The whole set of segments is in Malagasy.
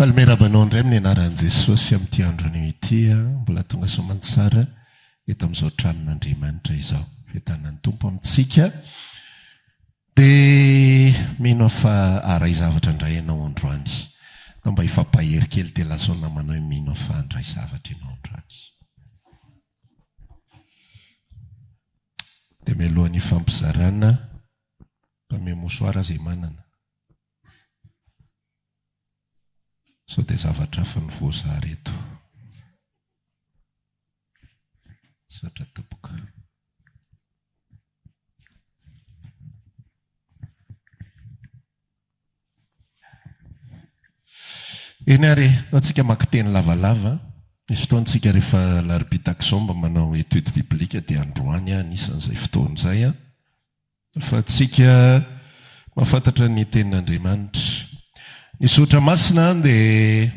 Faly miarahaba anao indray amin'ny anaran'i Jesosy amin'ity andro anio ity. Mbola tonga soamantsara eto amin'izao tranon'Andriamanitra izao. Fiadanan'ny Tompo amintsika. Dia mino aho fa haharay zavatra indray ianao androany. Ndao mba hifampahery kely dia lazao ny namanao hoe mino aho fa handray zavatra ianao androany. Dia mialohan'ny hifampizarana, mpameo mouchoir izay manana. Sao dia zavatra hafa no voazara eto. Misaotra tompoko. Eny ary e, fa tsika maka teny lavalava. Misy fotoana tsika rehefa alarobia tahaka izao mba manao étude biblique dia androany aho anisan'izay fotoana izay an. Fa tsika mahafantatra ny tenin'Andriamanitra. Ny soratra masina dia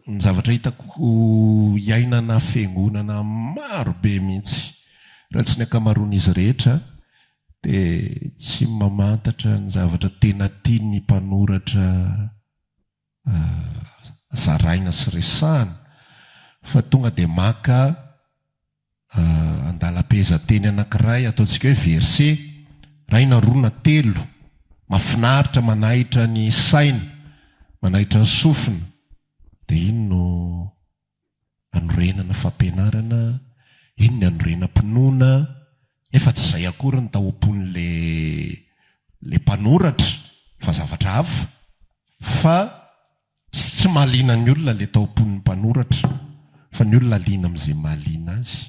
ny zavatra hitako iainana fiangonana maro be mihitsy, raha tsy ny ankamaroan'izy rehetra, dia tsy mamantatra ny zavatra tena tian'ny mpanoratra zaraina sy resahana fa tonga dia maka andalam-pehezanteny anankiray ataontsika hoe verset iray na roa na telo mahafinaritra manahitra ny saina manahitra ny sofina dia iny no anorenana fampianarana, iny ny anorenam-pinoana, nefa tsy izay akory ny tao am-pon'le le mpanoratra fa zavatra hafa, fa tsy mahaliana ny olona le tao am-pon'ny mpanoratra fa ny olona liana amin'izay mahaliana azy.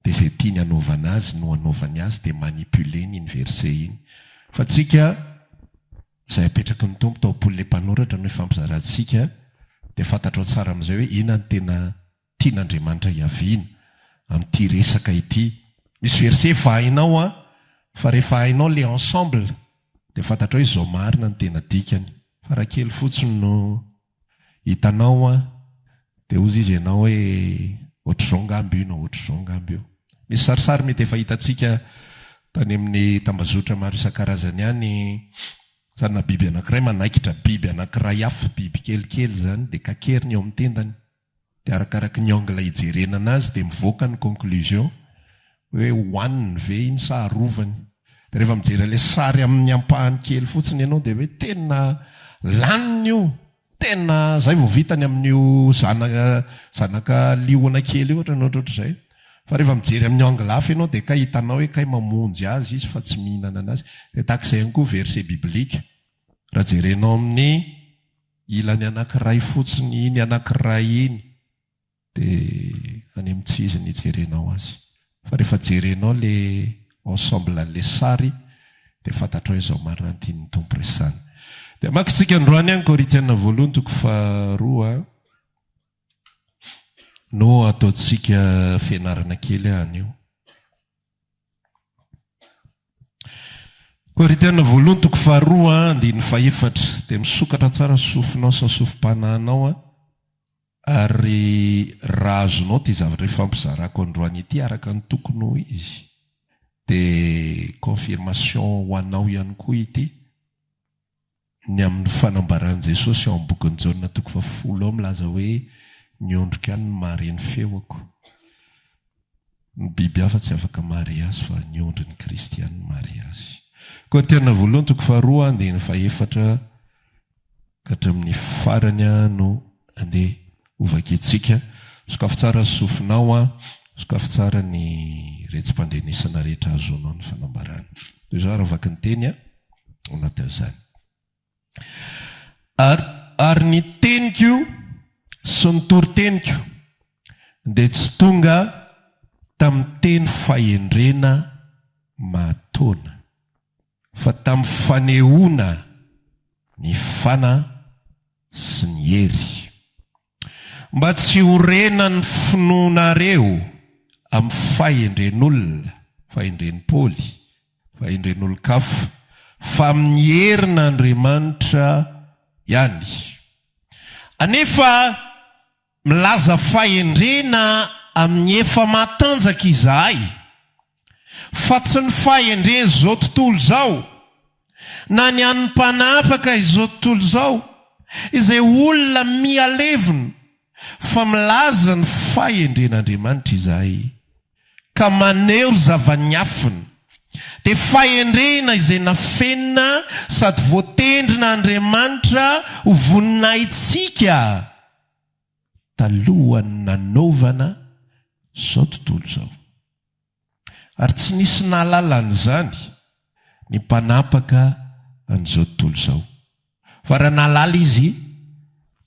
Dia izay tiany hanaovana azy no hanaovany azy dia manipuler-ny iny verset iny. Fa tsika, izay apetraky ny Tompo tao am-pon'ilay mpanoratra no ifampizarantsika dia fantatrao tsara amin'izay hoe inona no tena tian'Andriamanitra hiaviana amin'ity resaka ity. Misy verset efa hainao an, fa rehefa hainao ilay ensemble dia fantatrao hoe izao marina no tena dikany. Fa raha kely fotsiny no Hitanao an, dia hozy izy ianao hoe ohatr'izao angamba io na ohatr'izao angamba io. Misy sarisary mety efa hitantsika tany amin'ny tambazotra maro isan-karazany any, sarina biby anankiray manaikitra biby anankiray hafa, biby kelikely izany, dia kakeriny eo amin'ny tendany. Dia arakaraky ny angle hijerena anazy dia mivoaka ny conclusion hoe hohaniny ve iny sa arovany. Dia rehefa mijery an'ilay sary amin'ny ampahany kely fotsiny ianao dia hoe tena laniny io, tena izay vao vitany amin'io zanaka zanaka liona kely io ohatrany ohatrohatr'izay. Fa rehefa mijery amin'ny angle hafa ianao dia kay hitanao hoe kay mamonjy azy izy fa tsy mihinana anazy. Dia tahaka izay ihany koa verset biblique. Raha jerenao amin'ny ilany anankiray fotsiny iny anankiray iny dia any amin'ny tsy izy ny hijerenao azy. Fa rehefa jerenao le ensemble an'le sary dia fantatrao hoe izao marina ny tian'ny Tompo resahina. Dia hamaky isika androany an Korintiana voalohany toko faharoa no ataontsika fianarana kely anio. Korintiana voalohany toko faharoa andininy fahefatra dia misokatra tsara ny sofinao sy ny sofim-panahinao ary raha azonao ity zavatra ifampizarako androany ity araka ny tokony ho izy dia confirmation ho anao ihany koa ity Ny amin'ny fanambaran'i Jesosy ao amin'ny bokin'i Jaona toko fahafolo ao milaza hoe ny ondriko ihany no mahare ny feoko. Ny biby hafa tsy afaka mahare azy fa ny ondrin'i Kristy ihany no mahare azy. Korintiana voalohany toko faharoa andininy fahefatra ka hatramin'ny farany no andeha hovakintsika. Sokafy tsara ny sofinao, sokafy tsara ny retsi-pandrenesana rehetra hahazoanao ny fanambarana. Toy izao ary vaky ny teny. ao anatin'izany. Ary, ary ny teniko sy ny toriteniko dia tsy tonga tamin'ny teny fahendrena mahataona, fa tamin'ny fanehoana ny fanahy sy ny hery. Mba tsy hiorenan'ny finoanareo amin'ny fahendren'olona, fahendren'i Paoly, fahendren'olon-kafa, fa amin'ny herin'Andriamanitra ihany. Anefa milaza fahendrena amin'ny efa matanjaka izahay, fa tsy ny fahendren'izao tontolo izao. na ny an'ny mpanapaka izao tontolo izao, izay olona mihalevona, fa milaza ny fahendren'Andriamanitra izahay, ka maneho zava-niafina, dia fahendrena izay nafenina sady voatendrin'Andriamanitra ho voninahitsika talohan'ny nanaovana izao tontolo izao. Ary tsy nisy nahalala an'izany ny mpanapaka an'izao tontolo izao. Fa raha nahalala izy,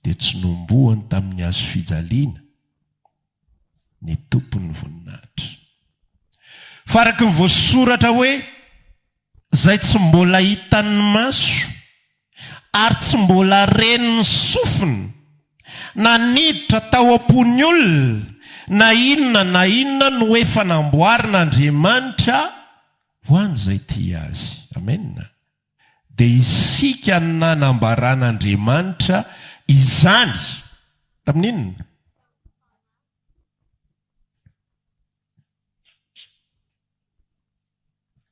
dia tsy nohomboany tamin'ny hazo fijaliana ny Tompon'ny voninahitra. Fa araka ny voasoratra hoe, Izay tsy mbola hitan'ny maso, ary tsy mbola ren'ny sofina, na niditra tao am-pon'ny olona, na inona na inona no efa namboarin'Andriamanitra ho an'izay tia Azy. Amena. Dia isika nanambaran'Andriamanitra izany. Tamin'inona?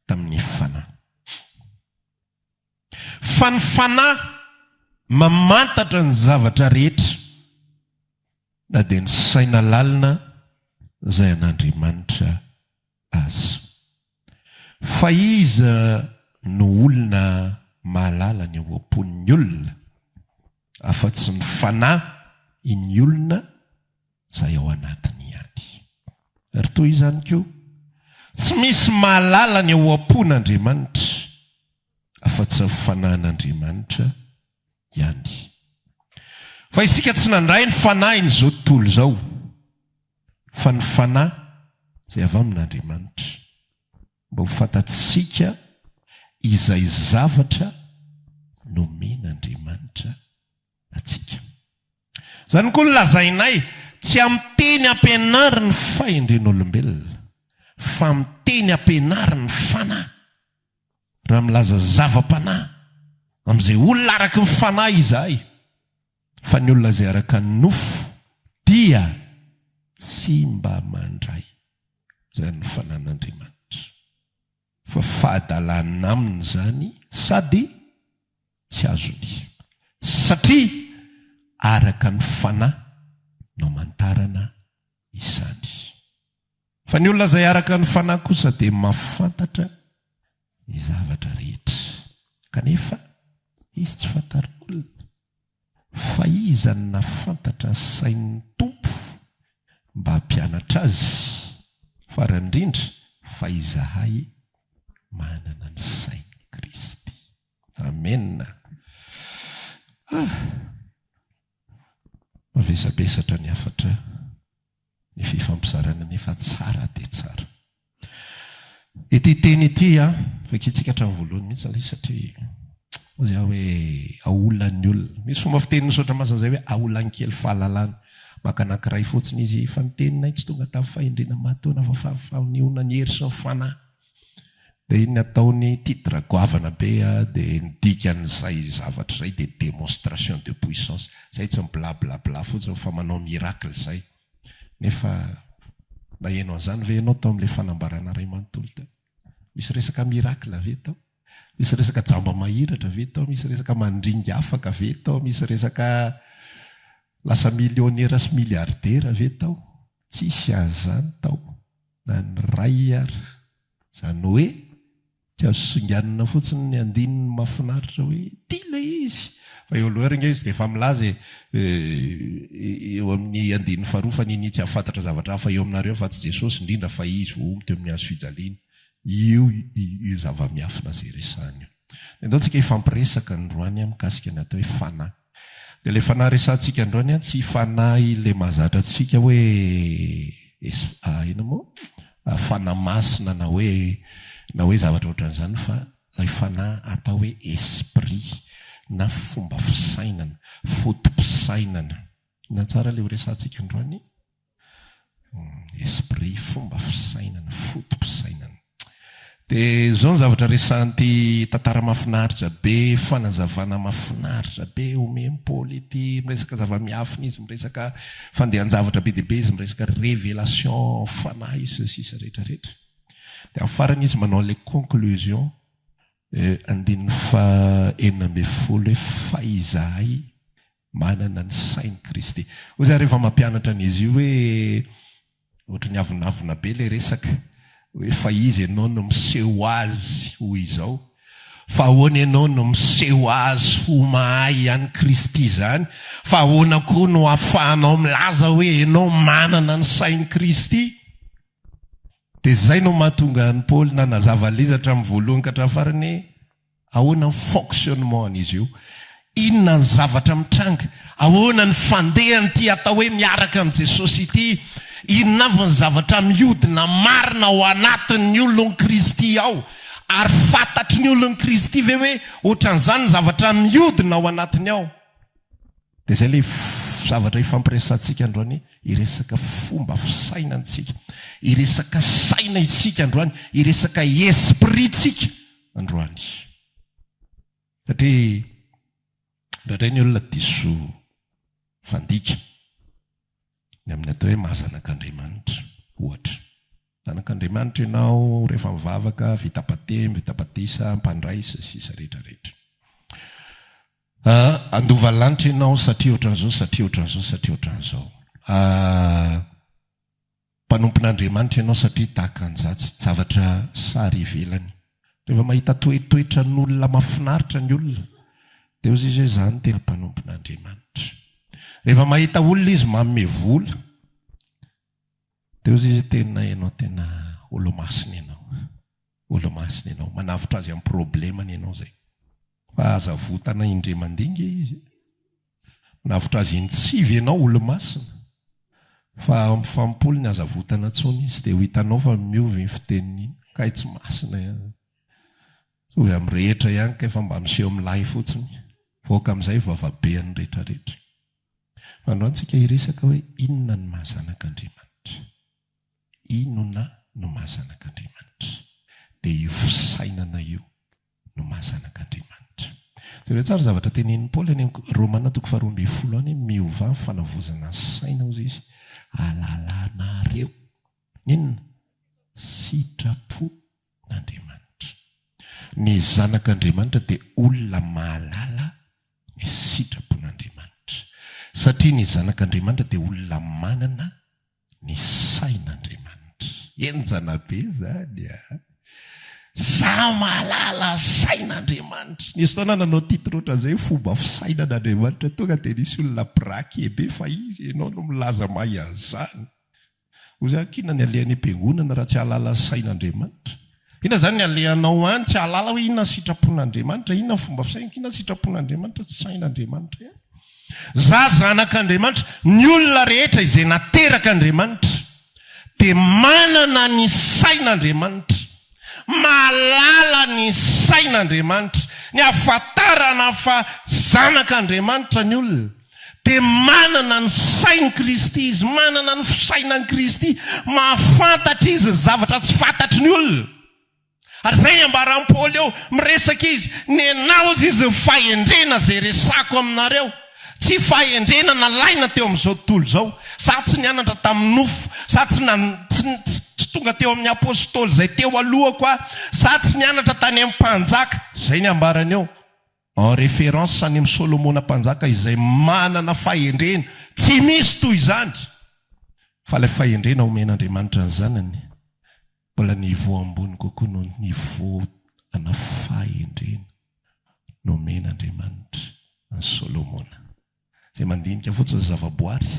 Tamin'ny Fanahy. Fa ny Fanahy mamantatra ny zavatra rehetra, na dia ny saina lalina izay an'Andriamanitra aza. Fa iza no olona mahalala ny ao am-pon'ny olona, afa-tsy ny Fanahy iny olona izay ao anatiny ihany. Ary toy izany koa, tsy misy mahalala ny ao am-pon'Andriamanitra, afa-tsy ny Fanahin'Andriamanitra ihany. Fa isika tsy nandray ny fanahin'izao tontolo izao, fa ny Fanahy izay avy amin'Andriamanitra, mba ho fantatsika izay zavatra nomen'Andriamanitra antsika. Izany koa no lazainay, tsy amin'ny teny ampianarin'ny fahendren'olombelona, fa amin'ny teny ampianarin'ny Fanahy. Raha milaza zava-panahy amin'izay olona araka ny Fanahy izahay, fa ny olona izay araka ny nofo dia tsy mba mandray izany fanan'Andriamanitra. Fa fahadalana aminy izany sady tsy azony, satria araka ny Fanahy no amantarana izany. Fa ny olona izay araka ny Fanahy kosa dia mahafantatra ny zavatra rehetra, kanefa izy tsy fantarin'olona. Fa iza no nahafantatra ny sain'ny Tompo mba hampianatra azy? Farany indrindra, fa izahay manana ny sain'i Kristy. Amena. Ah! Mavesabesatra ny hafatra. Ny fifampizarana nefa tsara dia tsara. Ity teny ity an, vakintsika hatramin'ny voalohany mihitsy ilay izy satria hoy aho hoe aolan'ny olona. Misy fomba fitenin'ny Soratra Masina izay hoe aolan'ny kely fahalalana. Maka anankiray fotsiny izy fa ny teninay tsy tonga tamin'ny fahendrena matoana fa fanehoana ny hery sy ny fanahy. Dia iny ataony titre goavana be dia ny dikan'izay zavatra izay dia démonstration de puissance. Izay tsy mi-blablabla fotsiny fa manao miracle izay. Nefa naheno an'izany ve ianao tao amin'ilay fanambarana iray manontolo teo? Misy resaka miracle ve tao? Misy resaka jamba mahiratra ve tao? Misy resaka mandringa afaka ve tao? Misy resaka lasa millionnaire sy milliardaire ve tao? Tsisy an'izany tao na ny iray ary. Izany hoe tsy azo singanina fotsiny ny andininy mahafinaritra hoe ity ilay izy. Fa eo aloha ary ange izy dia efa milaza e, eo amin'ny andininy faharoa fa ninia tsy hahafantatra zavatra hafa eo aminareo afa-tsy Jesosy, indrindra fa Izy voahombo teo amin'ny hazo fijaliana. Io io zava-miafina izay resahiny io. Dia andao tsika hifampiresaka androany mikasika ny atao hoe fanahy. Dia ilay fanahy resahantsika androany an, tsy fanahy ilay mahazatra antsika hoe es, inona moa? Fanahy masina na hoe na hoe zavatra ohatran'izany fa ilay fanahy atao hoe esprit na fomba fisainana, foto-pisainana. Inona tsara ilay ho resahantsika androany? Esprit, fomba fisainana, foto-pisainana. Dia izao ny zavatra resahan'ity tantara mahafinaritra be, fanazavana mahafinaritra be omen'i Paoly ity, miresaka zava-miafina izy, miresaka fandehan-javatra be dia be izy, miresaka révélation fanahy izy sy ny sisa rehetra rehetra. Dia amin'ny farany izy manao an'ilay conclusion. Andininy faha 16 hoe fa izahay manana ny sain'i Kristy. Hoy izaho rehefa mampianatra an'izy io hoe ohatry ny avonavona be ilay resaka hoe fa iza ianao no miseho azy ho izao? Fa ahoana ianao no miseho azy ho mahay an'i Kristy izany? Fa ahoana koa no ahafahanao milaza hoe ianao manana ny sain'i Kristy? Dia izay no mahatonga an'i Paoly nanazava an'ilay izy hatramin'ny voalohany ka hatramin'ny farany hoe ahoana ny fonctionnement an'izy io, inona ny zavatra mitranga, ahoana ny fandehan'ity atao hoe miaraka amin'i Jesosy ity, inona avy ny zavatra mihodina marina ao anatin'ny olon'i Kristy ao, ary fantatry ny olon'i Kristy ve hoe ohatran'izany ny zavatra mihodina ao anatiny ao. Dia izay ilay zavatra ifampiresahantsika androany, hiresaka fomba fisainana isika, hiresaka saina isika androany, hiresaka esprit tsika androany. Satria indraindray ny olona diso fandika ny amin'ny atao hoe maha zanak'Andriamanitra, ohatra. Zanak'Andriamanitra ianao rehefa mivavaka, vita batemy, vita batisa, mpandray, sy ny sisa rehetra rehetra. Ah, handova lanitra ianao satria ohatran'izao, satria ohatran'izao, satria ohatran'izao. Ah, mpanompon'Andriamanitra ianao satria tahaka an'izatsy. Zavatra sary ivelany. Rehefa mahita toetoetran'olona mahafinaritra ny olona, dia hozy izy hoe izaho no tena mpanompon'Andriamanitra. Rehefa mahita olona izy manome vola, dia hozy izy tena ianao tena olo-masina ianao. Olo-masina ianao. Manavotra azy amin'ny problemany ianao izay. Fa aza avotana indray mandeha nge izy e. Manavotra azy intsivy ianao olo-masina. Fa amin'ny fampolony aza avotana intsony izy dia ho hitanao fa miova iny fiteniny iny. Kay tsy masina ihany. Mitovy amin'ny rehetra ihany kay fa mba miseho milay fotsiny. Voaka amin'izay vavabean'ny rehetrarehetra. Fa androany tsika hiresaka hoe inona ny maha zanak'Andriamanitra. Inona no maha zanak'Andriamanitra? Dia io fisainana io no maha zanak'Andriamanitra. Jereo tsara ny zavatra tenenin'i Paoly any amin'ny Romana toko faharoa ambinifolo any hoe miovà ny fanavaozana ny saina hozy izy, hahalalanareo ny inona? Sitrapon'Andriamanitra. Ny zanak'Andriamanitra dia olona mahalala ny sitrapon'Andriamanitra. Satria ny zanak'Andriamanitra dia olona manana ny sain'Andriamanitra. Henjana be izany a! Za mahalala sain'Andriamanitra. Nisy fotoana aho nanao titre ohatran'izay hoe fomba fisainan'Andriamanitra, tonga dia nisy olona braquer be fa iza ianao no milaza mahay an'izany? Hoy za, k'inona ny alehany am-piangonana raha tsy hahalala ny sain'Andriamanitra? Inona izany ny alehanao any tsy hahalala hoe inona ny sitrapon'Andriamanitra, inona ny fomba fisainako, inona ny sitrapon'Andriamanitra, tsy sain'Andriamanitra ihany. Za zanak'Andriamanitra, ny olona rehetra izay naterak'Andriamanitra dia manana ny sain'Andriamanitra, mahalala ny sain'Andriamanitra, ny ahafantarana fa zanak'Andriamanitra ny olona dia manana ny sain'i Kristy izy, manana ny fisainan'i Kristy, mahafantatra izy ny zavatra tsy fantatry ny olona. Ary izay ny ambaran'i Paoly eo, miresaka izy, Nenaha hozy izy ny fahendrena izay resako aminareo, tsy fahendrena nalaina teo amin'izao tontolo izao, za tsy nianatra tamin'ny nofo, za tsy tsy tsy tonga teo amin'ny apostoly izay teo alohako aho, za tsy nianatra tany amin'ny mpanjaka, izay ny ambarany eo, en référence any amin'i Solomona mpanjaka izay manana fahendrena tsy misy toy izany, fa ilay fahendrena omen'Andriamanitra ny zanany, Mbola niveau ambony kokoa noho ny niveau ana fahendrena nomen'Andriamanitra an'i Solomona. Izay mandinika fotsiny zavaboary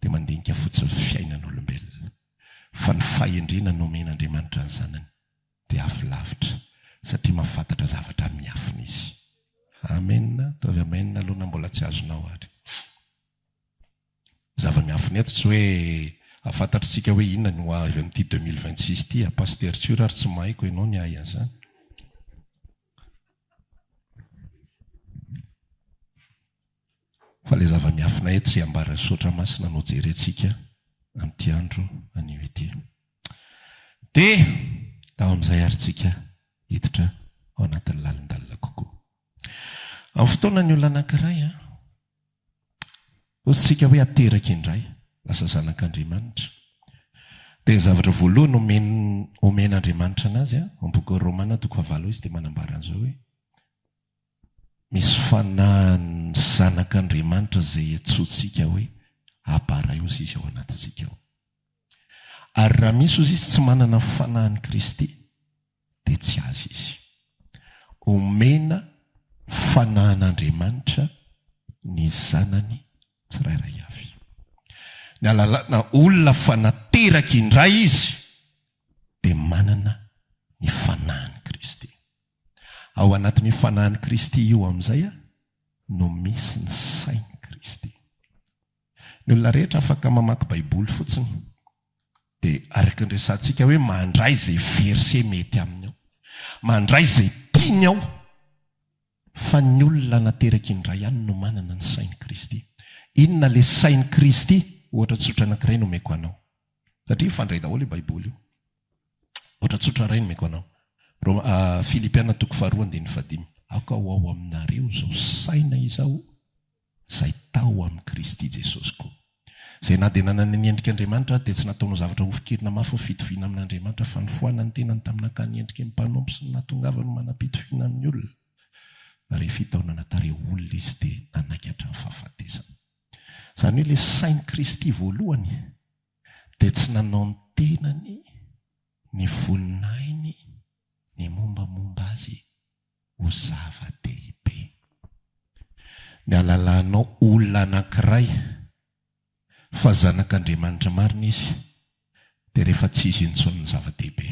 dia mandinika fotsiny fiainan'olombelona. Fa ny fahendrena nomen'Andriamanitra ny zanany dia avo lavitra satria mahafantatra zavatra miafina izy. Amen, ataovy amen aloha na mbola tsy azonao ary. Zava-miafina eto tsy hoe ahafantatr'tsika hoe inona ny ho avy amin'ity 2026 ity a! Pasitera Tsiora ary tsy mahaiko ianao ny ahy an'izany. Fa ilay zava-miafina eto izay ambaran'ny Soratra Masina no jerentsika amin'ity andro anio ity. Dia tao amin'izay ary tsika hiditra ao anatin'ny lalindalina kokoa. Amin'ny fotoana ny olona anankiray an, Hoy isika hoe ateraka indray, lasa zanak'Andriamanitra. Dia ny zavatra voalohany omen, omen'Andriamanitra anazy, ao amin'ny bokin'ny Romana toko fahavalo izy dia manambara an'izao hoe, Misy fanahin'ny Zanak'Andriamanitra izay iantsoantsika hoe Aba Ray hozy izy ao anatintsika ao. Ary raha misy hozy izy tsy manana ny fanahin'i Kristy dia tsy azy izy. Omena fanahin'Andriamanitra ny zanany tsirairay avy. Ny alalana olona fa nateraka indray izy dia manana ny fanahin'i Kristy. Ao anatin'io Fanahin'i Kristy io amin'izay no misy ny sain'i Kristy. Ny olona rehetra afaka mamaky Baiboly fotsiny dia araka ny resahantsika hoe mandray izay verset mety aminy ao, mandray izay tiany ao, fa ny olona nateraky indray ihany no manana ny sain'i Kristy. Inona ilay sain'i Kristy? Ohatra tsotra anankiray no omeko anao. Satria mifandray daholo io Baiboly io. Ohatra tsotra iray nomeko anao. Roma, Filipiana toko faharoa andininy fahadimy. Aoka ho ao aminareo izao saina izao, izay tao amin'i Kristy Jesosy koa. Izay na dia nanana ny endrik'Andriamanitra aza dia tsy nataony ho zavatra hofikirina mafy ny fitoviana amin'Andriamanitra fa nifoanany ny tenany tamin'ny nakany endriky ny mpanompo sy ny nahatongavany ho manam-pitoviana amin'ny olona. Rehefa hita ho nanan-tarehy olona izy dia nanaiky hatramin'ny fahafatesana. Izany hoe ilay sain'i Kristy voalohany dia tsy nanao ny tenany, ny voninahiny, ny mombamomba azy ho zava-dehibe. Ny halalanao olona anankiray fa zanak'Andriamanitra marina izy dia rehefa tsy izy intsony ny zava-dehibe.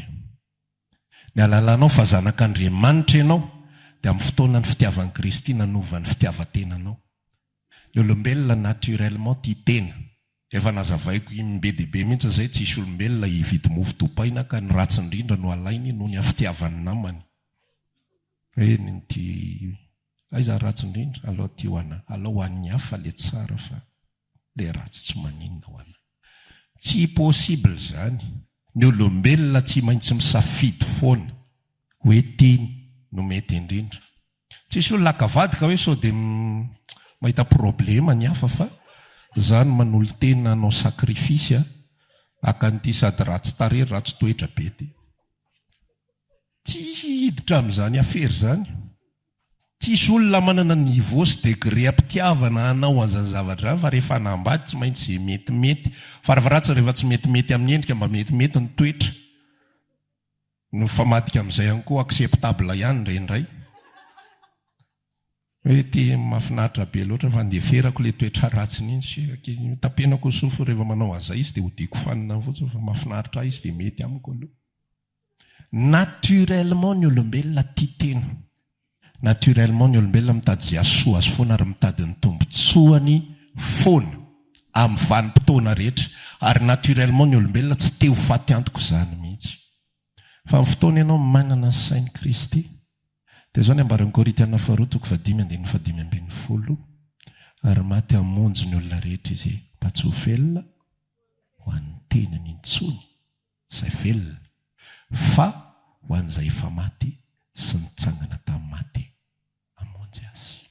Ny halalanao fa zanak'Andriamanitra ianao dia amin'ny fotoana ny fitiavan'i Kristy nanova ny fitiavan-tenanao. Ny olombelona naturellement tia tena. Efa nazavaiko im be dia be mihitsy izay, tsisy olombelona hividy mofo dopaina ka ny ratsy indrindra no alainy noho ny hafitiavan'ny namany. Hoe ny ity aiza ny ratsy indrindra, alao ity ho ana, alao ho an'ny hafa le tsara fa le ratsy tsy maninona ho ana. Tsy possible izany, ny olombelona tsy maintsy misafidy foana hoe ity no mety indrindra. Tsisy olona haka vady ka hoe sao dia mahita problema ny hafa fa za no manolo-tena hanao sacrifice haka an'ity sady ratsy tarehy ratsy toetra be ty. Tsy hisy hiditra amin'izany afera izany. Tsisy olona manana niveau sy degré am-pitiavana hanao an'izany zavatra izany fa rehefa hanambady tsy maintsy izay metimety. Farafaharatsiny rehefa tsy metimety amin'ny endrika mba metimety ny toetra. Ny mifamadika amin'izay ihany koa acceptable ihany indraindray. Hoe ity mahafinaritra be loatra fa andeferako ilay toetra ratsiny iny sy tapenako ny sofiny rehefa manao an'izay izy dia hodiako fanina fotsiny fa mahafinaritra ahy izy dia mety amiko aloha. Naturellement ny olombelona tia tena. Naturellement ny olombelona mitady izay hahasoa azy foana ary mitady ny tombotsoany foana amin'ny vanim-potoana rehetra ary naturellement ny olombelona tsy te ho faty antoka izany mihitsy. Fa amin'ny fotoana ianao manana ny sain'i Kristy dia izao ny ambaran'ny Korintiana faharoa toko fahadimy andininy fahadimy ambinifolo, Ary maty hamonjy ny olona rehetra Izy mba tsy ho velona ho an'ny tenany intsony izay velona, fa ho an'izay efa maty sy nitsangana tamin'ny maty hamonjy azy.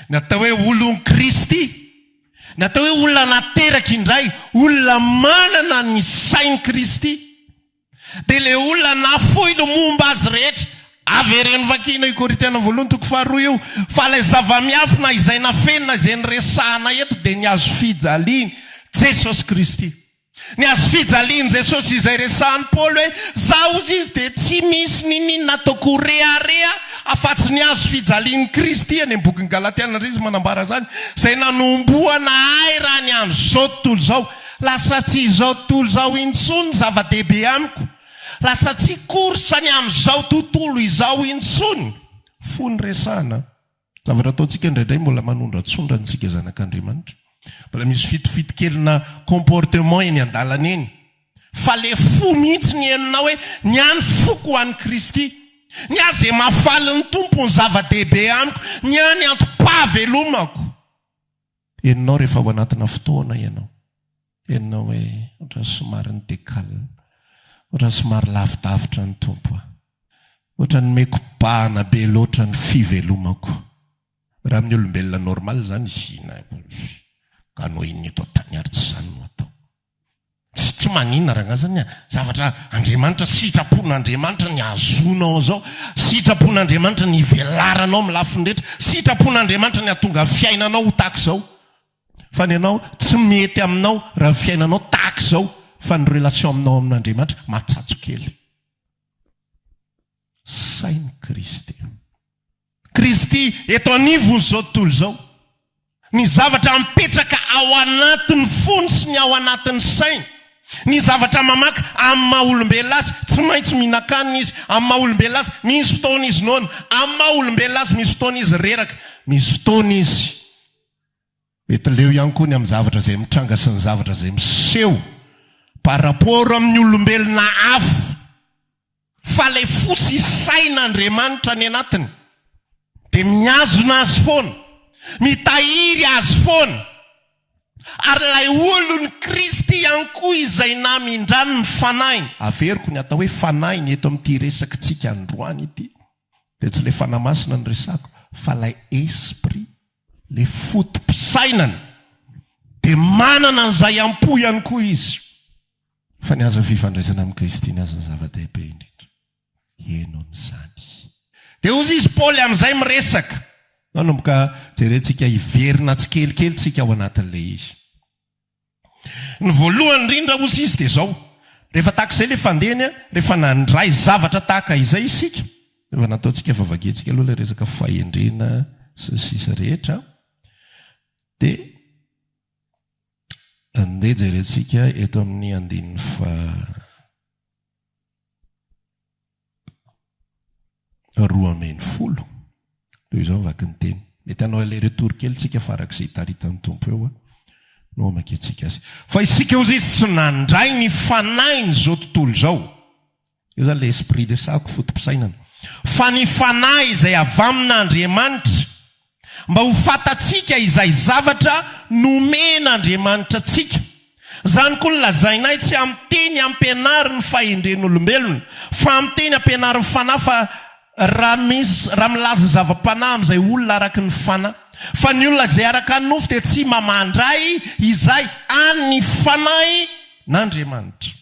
Ny atao hoe olon'i Kristy, ny atao hoe olona nateraka indray, olona manana ny sain'i Kristy, dia ilay olona nafoy ny momba azy rehetra. Avereno vakiana io Korintiana voalohany toko faharoa io, fa ilay zava-miafina izay nafenina izay noresahana eto dia ny hazofijalian'i Jesosy Kristy. Ny hazo fijalian'i Jesosy izay resahan'i Paoly hoe, Izaho hozy izy dia tsy misy niniana ataoko ho rehareha afa-tsy ny hazo fijalian'i Kristy, any amin'ny bokin'ny Galatiana indray izy manambara izany, izay nanombohana ahy raha ny amin'izao tontolo izao. Lasa tsy izao tontolo izao intsony ny zava-dehibe amiko. Lasa tsy course ny amin'izao tontolo izao intsony. Fo no resahana. Zavatra ataontsika indraindray mbola manondratsondra antsika zanak'Andriamanitra. Mbola misy fitofito kelina comportement eny an-dalana eny. Fa le fo mihitsy ny henonao hoe ny ahy ny foko ho an'i Kristy. Ny ahy izay mahafaly ny Tompo ny zava-dehibe amiko. Ny ahy ny antom-pahavelomako. Henonao rehefa ao anatina fotoana ianao. Henonao hoe ohatran'ny somary ni-decale, ohatran'ny somary lavidavitra ny Tompo aho. Ohatran'ny nomeko bahana be loatra ny fivelomako. Raha amin'ny olombelona normal izany, inona, ka hanao inona eto an-tany ary tsy izany no atao. Tsy maninona rangahy zany a! Zavatra Andriamanitra, sitrapon'Andriamanitra ny hahazoanao an'izao, sitrapon'Andriamanitra ny hivelaranao amin'ny lafiny rehetra, sitrapon'Andriamanitra ny hahatonga ny fiainanao ho tahaka izao. Fa ny anao, tsy mety aminao raha ny fiainanao tahaka izao, fa ny relation aminao amin'Andriamanitra matsatso kely. Sain'i Kristy. Kristy eto anivon'izao tontolo izao. Ny zavatra mipetraka ao anatin'ny fony sy ny ao anatin'ny sainy. Ny zavatra mamaka amin'ny maha olombelona azy, tsy maintsy mihinan-kanina izy, amin'ny maha olombelona azy, misy fotoana izy noana, amin'ny maha olombelona azy, misy fotoana izy reraka, misy fotoana izy mety leo ihany koa ny amin'ny zavatra izay mitranga sy ny zavatra izay miseho par rapport amin'ny olombelona hafa. Fa ilay fo sy sain'Andriamanitra any anatiny dia mihazona azy foana, mitahiry azy foana. Ary ilay olon'i Kristy ihany koa izay namindrany ny fanahiny, averiko ny atao hoe fanahiny eto amin'ity resakitsika androany ity, dia tsy ilay Fanahy Masina no resako fa ilay Esprit, ilay foto-pisainana, dia manana an'izay am-po ihany koa izy. Fa ny azy ny fifandraisana amin'i Kristy ny azy ny zava-dehibe indrindra. Heno an'izany. Dia hozy izy Paoly amin'izay miresaka. Manomboka jerentsika hiverina tsikelikely tsika ao anatin'ilay izy. Ny voalohany indrindra hozy izy dia izao, rehefa tahaka izay ilay fandehany, rehefa nandray zavatra tahaka izay isika, efa nataontsika efa vakiantsika aloha ilay resaka fahendrena sy ny sisa rehetra, dia Andeha jerentsika eto amin'ny andininy faha 12. Toy izao ny vakin'ny teny. Mety hanao aller retour kely tsika fa araka izay hitaritan'ny Tompo eo no hamakiantsika azy. Fa isika hozy izy tsy nandray ny fanahin'izao tontolo izao. Io zany ilay esprit resahako, foto-pisainana. Fa ny fanahy izay avy amin'Andriamanitra, mba ho fantatsika izay zavatra nomen'Andriamanitra antsika. Izany koa no lazainay, tsy amin'ny teny ampianarin'ny fahendren'olombelona, fa amin'ny teny ampianarin'ny fanahy, fa raha misy, raha milaza zava-panahy amin'izay olona araka ny fanahy. Fa ny olona izay araka ny nofo dia tsy mba mandray izay an'ny fanahin'Andriamanitra.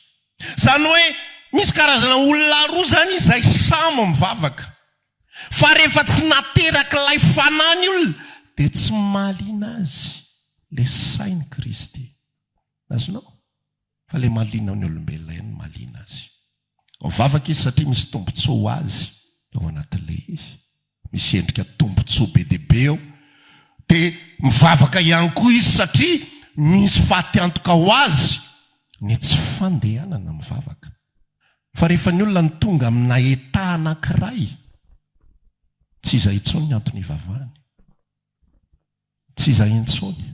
Izany hoe misy karazana olona roa izany izay samy mivavaka. Fa rehefa tsy naterak'ilay fanahy ny olona dia tsy mahaliana azy ilay sain'i Kristy. Azonao? Fa ilay mahaliana ny olombelona ihany no mahaliana azy. Mivavaka izy satria misy tombontsoa ho azy ao anatin'ilay izy. Misy endrika tombontsoa be dia be ao. Dia mivavaka ihany koa izy satria misy fatiantoka ho azy ny tsy fandehanana mivavaka. Fa rehefa ny olona no tonga amina état anankiray, tsy izay intsony ny antony ivavahany. Tsy izay intsony.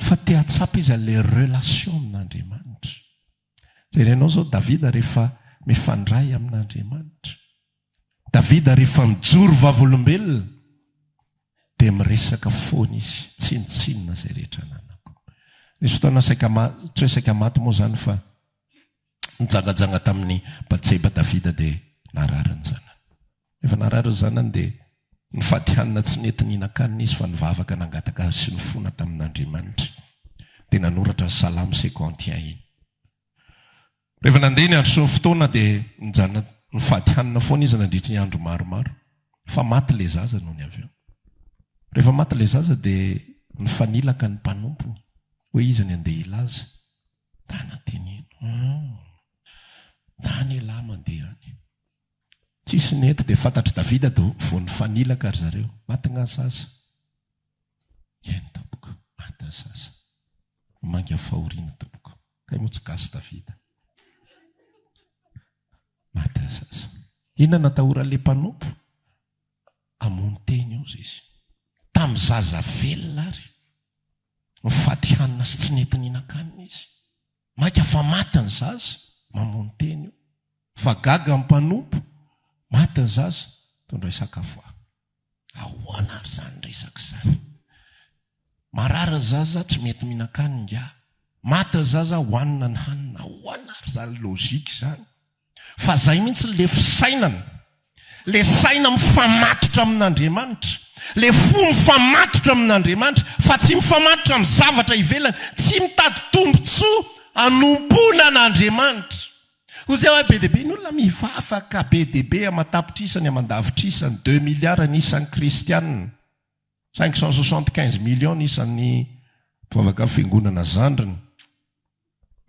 Fa te hahatsapa izy an'ilay relation amin'Andriamanitra. Jerenao izao Davida rehefa mifandray amin'Andriamanitra. Davida rehefa mijoro vavolombelona dia miresaka foana izy, tsinontsinona izay rehetra ananako. Nisy fotoana saika tsy hoe saika maty moa izany fa nijangajanga tamin'i Batseba Davida dia narary ny zanany. Rehefa narary ny zanany dia nifady hanina tsy nety nihinan-kanina izy fa nivavaka nangataka sy nifona tamin'Andriamanitra. Dia nanoratra ny Salamo cinquante et un iny. Rehefa nandeha ny andro sy ny fotoana dia nijanona nifady hanina foana izy nandritry ny andro maromaro. Fa maty ilay zaza nony avy eo. Rehefa maty ilay zaza dia nifanilaka ny mpanompony hoe iza ny andeha hilaza. Ndana teneno. Hum. Ndana elah mandeha any. Tsisy nety dia fantatr'i Davida dia vao nifanilaka ry zareo. Maty nga zaza? Eny tompoko, maty ny zaza. Mainga fahoriana tompoko. Kay moa tsy gasy Davida. Maty ny zaza. Inona no atahoran'ilay mpanompo? Hamono tena io izy. Tamin'ny zaza velona ary. Nifady hanina sy tsy nety nihinan-kanina izy. Mainka fa maty ny zaza, mamono tena io. Fa gaga ny mpanompo, maty ny zaza, tondray sakafo aho. Ahoana ary izany resaka izany? Marary ny zaza, tsy mety mihinan-kanina ingahy. Maty ny zaza, hohanina ny hanina. Ahoana ary izany logique izany? Fa izay mihitsy ilay fisainana. Ilay saina mifamatotra amin'Andriamanitra. Ilay fo mifamatotra amin'Andriamanitra, fa tsy mifamatotra amin'ny zavatra ivelany. Tsy mitady tombontsoa. Hanompoana an'Andriamanitra. Hoy izay hoe be dia be ny olona mivavaka be dia be aman-tapitrisany aman-davitrisany, deux milliards ny isan'ny kristianina, 575 millions ny isan'ny mpivavaka fiangonana zandriny.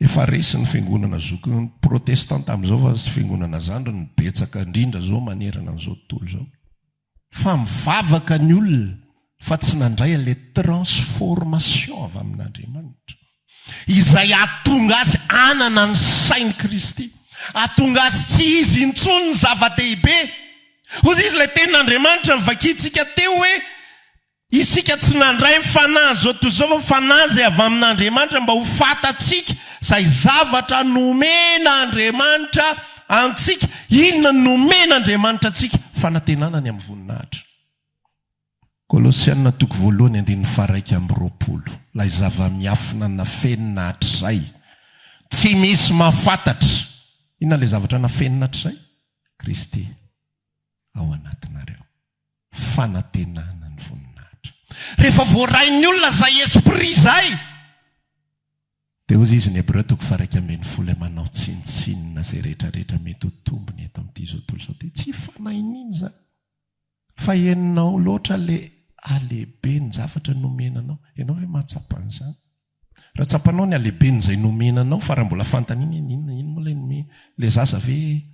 Efa resy ny fiangonana zokiny protestanta amin'izao fa sy fiangonana zandriny no betsaka indrindra izao manerana an'izao tontolo izao. Fa mivavaka ny olona fa tsy nandray an'ilay transformation avy amin'Andriamanitra. Izay hahatonga azy hanana ny sain'i Kristy. Hahatonga azy tsy izy intsony ny zava-dehibe. Hoy izy ilay tenin'Andriamanitra novakintsika teo hoe, Isika tsy nandray ny fanahin'izao tontolo izao fa fanahy izay avy amin'Andriamanitra mba ho fantatsika izay zavatra nomen'Andriamanitra antsika. Inona no nomen'Andriamanitra antsika? Fanantenana ny amin'ny voninahitra. Kolosiana toko voalohany andininy faha-21, Ilay zava-miafina nafenina hatrizay, tsy misy mahafantatra. Inona ilay zavatra nafenina hatrizay? Kristy ao anatinareo. Fanantenana ny voninahitra. Rehefa voarain'ny olona izay esprit izay, dia hozy izy ny Hebreo toko faha-11 ilay manao tsinontsinona izay rehetra rehetra mety ho tombony eto amin'ity izao tontolo izao ity. Tsy fanahin'iny izany. Fa henonao loatra ilay halehiben'ny zavatra nomena anao. Ianao ve mahatsapa an'izany? Raha tsapanao ny halehiben'izay nomena anao, fa raha mbola fanontaniana hoe inona, inona moa ilay nomena, ilay zaza ve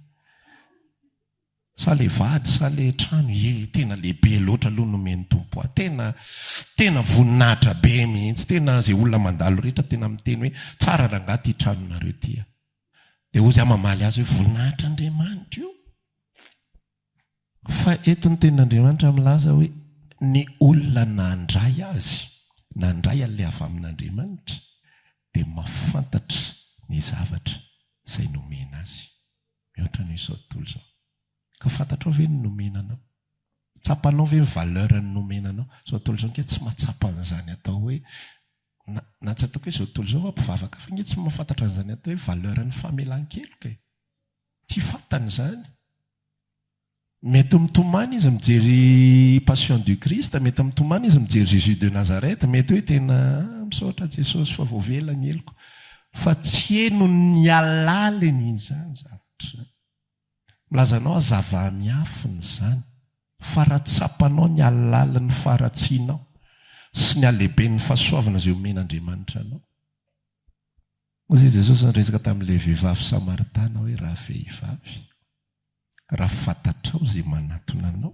sa ilay vady sa ilay trano? Ie, tena lehibe loatra aloha nomen'ny Tompo ahy. Tena, tena voninahitra be mihitsy. Tena izay olona mandalo rehetra tena miteny hoe tsara rangahy ity tranonareo ity a. Dia hozy aho mamaly azy hoe voninahitr'Andriamanitra io. Fa eto ny tenin'Andriamanitra milaza hoe ny olona nandray azy, nandray an'ilay avy amin'Andriamanitra, dia mahafantatra ny zavatra izay nomena azy. Mihoatra noho izao tontolo izao. Ka fantatrao ve ny nomena anao? Tsapanao ve ny valeur ny nomena anao? Izao tontolo izao ange tsy mahatsapa an'izany atao hoe, na, na tsy ataoko hoe izao tontolo izao fa mpivavaka hafa ange tsy mahafantatra an'izany atao hoe valeur ny famelan-keloka e. Tsy fantany izany. Mety mitomany izy mijery Passion du Christ, mety mitomany izy mijery Jésus de Nazareth, mety hoe tena ah, misaotra Jesosy fa voavela ny heloko. Fa tsy henony ny halaliny izany zavatra izany. Milaza anao aho zava-miafina izany. Fa raha tsapanao ny halalin'ny faharatsianao sy ny halehiben'ny fahasoavana izay omen'Andriamanitra anao. Hoy i Jesosy niresaka tamin'ilay vehivavy samaritana hoe, Ravehivavy, raha fantatrao izay manatona anao,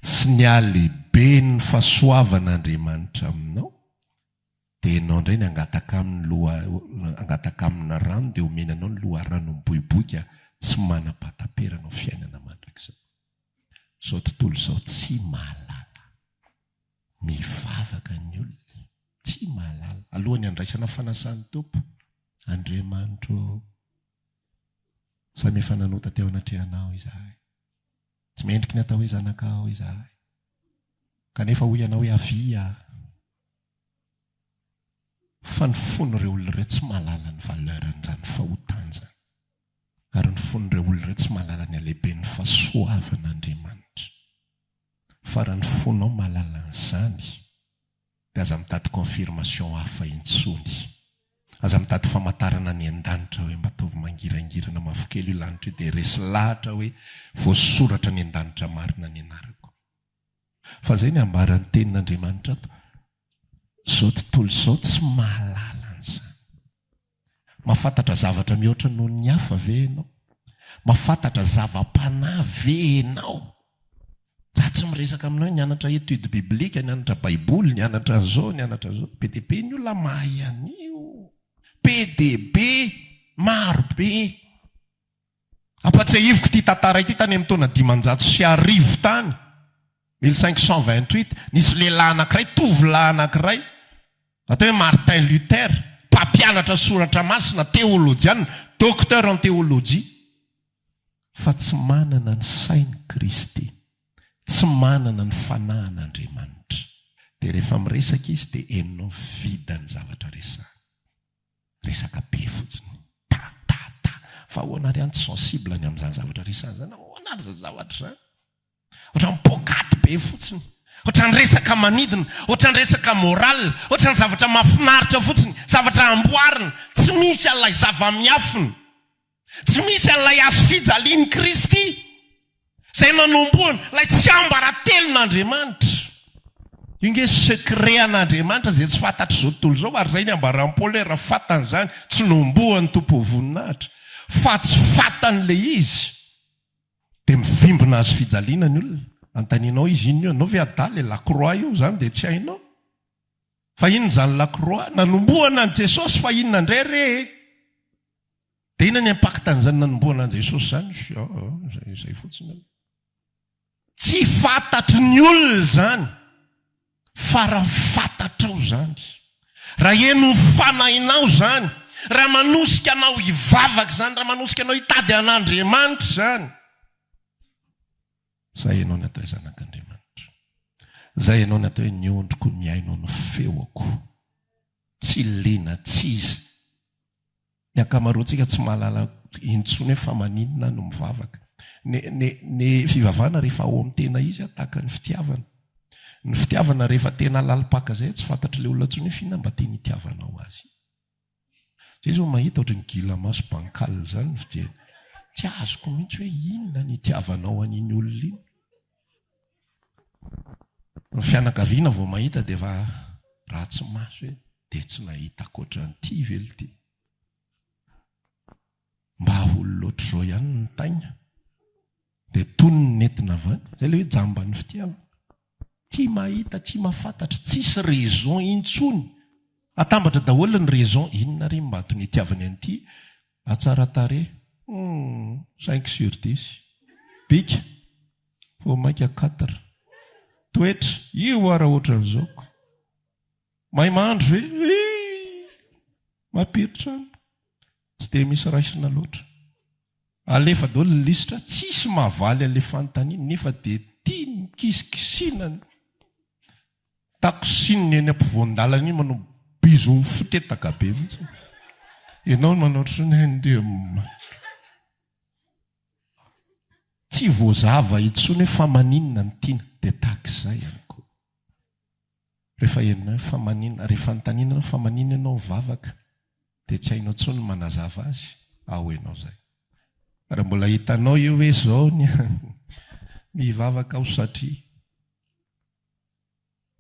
sy ny halehiben'ny fahasoavan'Andriamanitra aminao, dia ianao indray ny hangataka aminy loha, hangataka aminy rano, dia homeny anao ny loharano miboiboika tsy manam-pahataperana ho fiainana mandrakizay. Izao tontolo izao tsy mahalala. Mivavaka ny olona. Tsy mahalala. Alohan'ny handraisana fanasan'ny Tompo, Andriamanitro ô, samy efa nanota teo anatrehanao izahay. Tsy mendriky ny atao hoe zanakao izahay. Kanefa hoy Ianao hoe, Avia. Fa ny fon'ireo olona ireo tsy mahalala ny valeur-n'izany fahotana izany. Ary ny fon'ireo olona ireo tsy mahalala ny halehiben'ny fahasoavan'Andriamanitra. Fa raha ny fonao mahalala an'izany, dia aza mitady confirmation hafa intsony. Aza mitady famantarana any an-danitra hoe mba ataovy mangirangirana mavokely io lanitra io dia resy lahatra hoe voasoratra any an-danitra marina ny anarako. Fa izay ny ambaran'ny tenin'Andriamanitra ato, izao tontolo izao tsy mahalala an'izany. Mahafantatra zavatra mihoatra noho ny hafa ve ianao? Mahafantatra zava-panahy ve ianao? Za tsy miresaka aminao hoe nianatra étude biblique, nianatra baiboly, nianatra an'izao, nianatra an'izao. Be dia be ny olona mahay an'io. Be dia be, maro be. Ampatsiahiviko ity tantara ity tany amin'ny taona 1500 tany, 1528, nisy lehilahy anankiray, tovolahy anankiray, atao hoe Martin Luther, mpampianatra soratra masina, teolojiana, docteur en théologie, fa tsy manana ny sain'i Kristy, tsy manana ny fanahin'Andriamanitra. Dia rehefa miresaka izy dia henonao vide ny zavatra resahiny. Resaka be fotsiny. Ta ta ta. Fa ahoana ary an tsy sensible ny amin'izany zavatra resahina izany? Ahoana ary izany zavatra izany? Ohatran'ny poakaty be fotsiny. Ohatran'ny resaka manidina, ohatran'ny resaka morale, ohatran'ny zavatra mahafinaritra fotsiny, zavatra amboarina. Tsy. Tsy misy an'ilay zava-miafina. Tsy misy an'ilay hazo fijalian'i Kristy, izay nanombohana, ilay tsiambaratelon'Andriamanitra. Io nge secret an'Andriamanitra izay tsy fantatr'izao tontolo izao, ary izay ny ambaran'i Paoly hoe raha fantany izany, tsy nombohan'ny Tompo ho voninahitra, fa tsy fantany ilay izy. Dia mivimbina hazo fijaliana ny olona. Anontanianao izy, inona io? Anao ve adala e? La croix io, izany dia tsy hainao? Fa inona izany la croix? Nanombohana an'i Jesosy fa inona indray re e? Dia inona ny impact an'izany nanombohana an'i Jesosy izany? Izay, izay fotsiny aloha. Tsy fantatry ny olona izany, fa raha fantatrao izany, raha henon'ny fanahinao izany, raha manosika anao hivavaka izany, raha manosika anao hitady an'Andriamanitra izany, Zay ianao ny atao hoe zanak'Andriamanitra. Zay ianao ny atao hoe ny ondriko mihaino ny feoko. Tsy liana, tsy izy. Ny ankamaroantsika tsy mahalala intsony hoe fa maninona aho no mivavaka. Ny, ny, ny fivavahana rehefa ao amin'ny tena izy tahaka ny fitiavana. Ny fitiavana rehefa tena lalim-paka zay tsy fantatr'ilay olona intsony hoe f'inona mba tena itiavanao azy. Zay zao mahita ohatran'ny gila maso bancal zany ny fijery. Tsy azoko mihitsy hoe inona ny itiavanao an'iny olona iny. Ny fianakaviana vao mahita dia efa ratsy maso hoe dia tsy nahita ankoatran'ity ve lty. Mba olona ohatr'izao ihany ny taigna. Dia tony ny nentina avy any. Zay ilay hoe jamban'ny fitiavana. Tsy mahita, tsy mahafantatra, tsisy raison intsony. Atambatra daholo ny raison, inona re mba antony itiavany an'ity? Hatsara tarehy, humm, cinq sur dix. Bika, vao mainka quatre. Toetra, io ara ohatran'izao ko. Mahay mahandro ve? Hii! Mampiritrano. Tsy dia misy raisina loatra. Alefa daholo ny lisitra, tsisy mahavaly an'ilay fanontaniana nefa dia tiany kisikisina ny takosininy eny ampovoan-dalana iny manao bisous mifotetaka be mihitsy. Ianao no manao ohatran'ny hoe Andriamanitra. Tsy voazava intsony hoe fa maninona no tiana, dia tahaka izay ihany koa. Rehefa henonao hoe fa maninona, rehefa anontaniana ianao fa maninona ianao mivavaka dia tsy hainao intsony ny manazava azy, ao ianao izay. Raha mbola hitanao io hoe izao ny mivavaka aho satria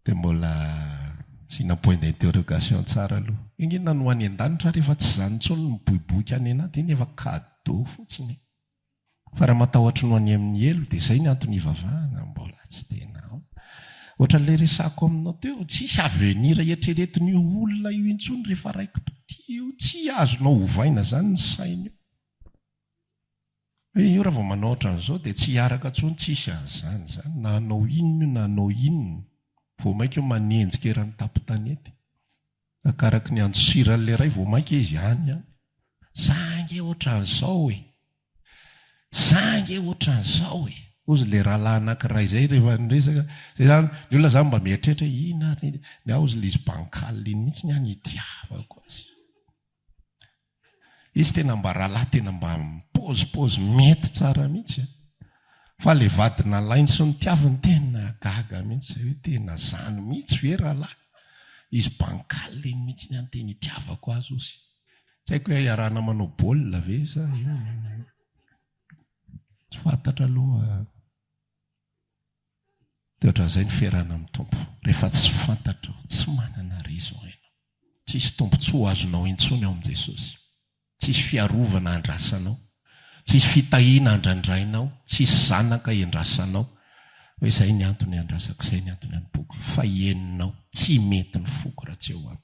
dia mbola asiana point d'interrogation tsara aloha. Inona no any an-danitra rehefa tsy izany intsony no miboiboika any anaty, iny efa cadeau fotsiny e. Fa raha matahotra ny ho any amin'ny helo dia izay ny antony hivavahana, mbola tsy tena ao. Ohatran'ilay resako aminao teo, tsisy avenir eritreretin'io olona io intsony rehefa raiki-pitia io, tsy azonao ovaina izany ny sainy io. Hoe io raha vao manao ohatran'izao dia tsy hiaraka intsony, tsisy an'izany izany, na hanao inona io na hanao inona, vao mainka io manenjika eran'ny tampon-tanety. Arakaraky ny andosiran'ilay ray vao mainka izy any an! Za ange ohatran'izao e! Za ange ohatran'izao e! Hozy ilay rahalahy anankiray izay rehefa niresaka, izay izany, ny olona izany mba mieritreritra hoe inona ary ny, ny ahy hozy ilay izy bancal iny mihitsy ny ahy no itiavako azy. Izy tena mba rahalahy tena mba mipaozipaozy mety tsara mihitsy a. Fa le vady nalainy sy notiaviny tena gaga mihitsy zay hoe tena zany mihitsy ve rahalahy. Izy bancal iny mihitsy ny any tena itiavako azy ozy. Tsy haiko hoe iarahana manao baolina ve sa inona. Tsy fantatra aloha. Dia ohatran'izay ny fiarahana amin'ny Tompo. Rehefa tsy fantatrao, tsy manana raison ianao. Tsisy tombontsoa azonao intsony ao amin'i Jesosy. Tsisy fiarovana andrasanao. Tsisy fitahiana andrandrainao. Tsisy zanaka endrasanao. Hoe izay ny antony andrasako, izay ny antony anompoako. Fa henonao, tsy mety ny foko raha tsy eo aminy.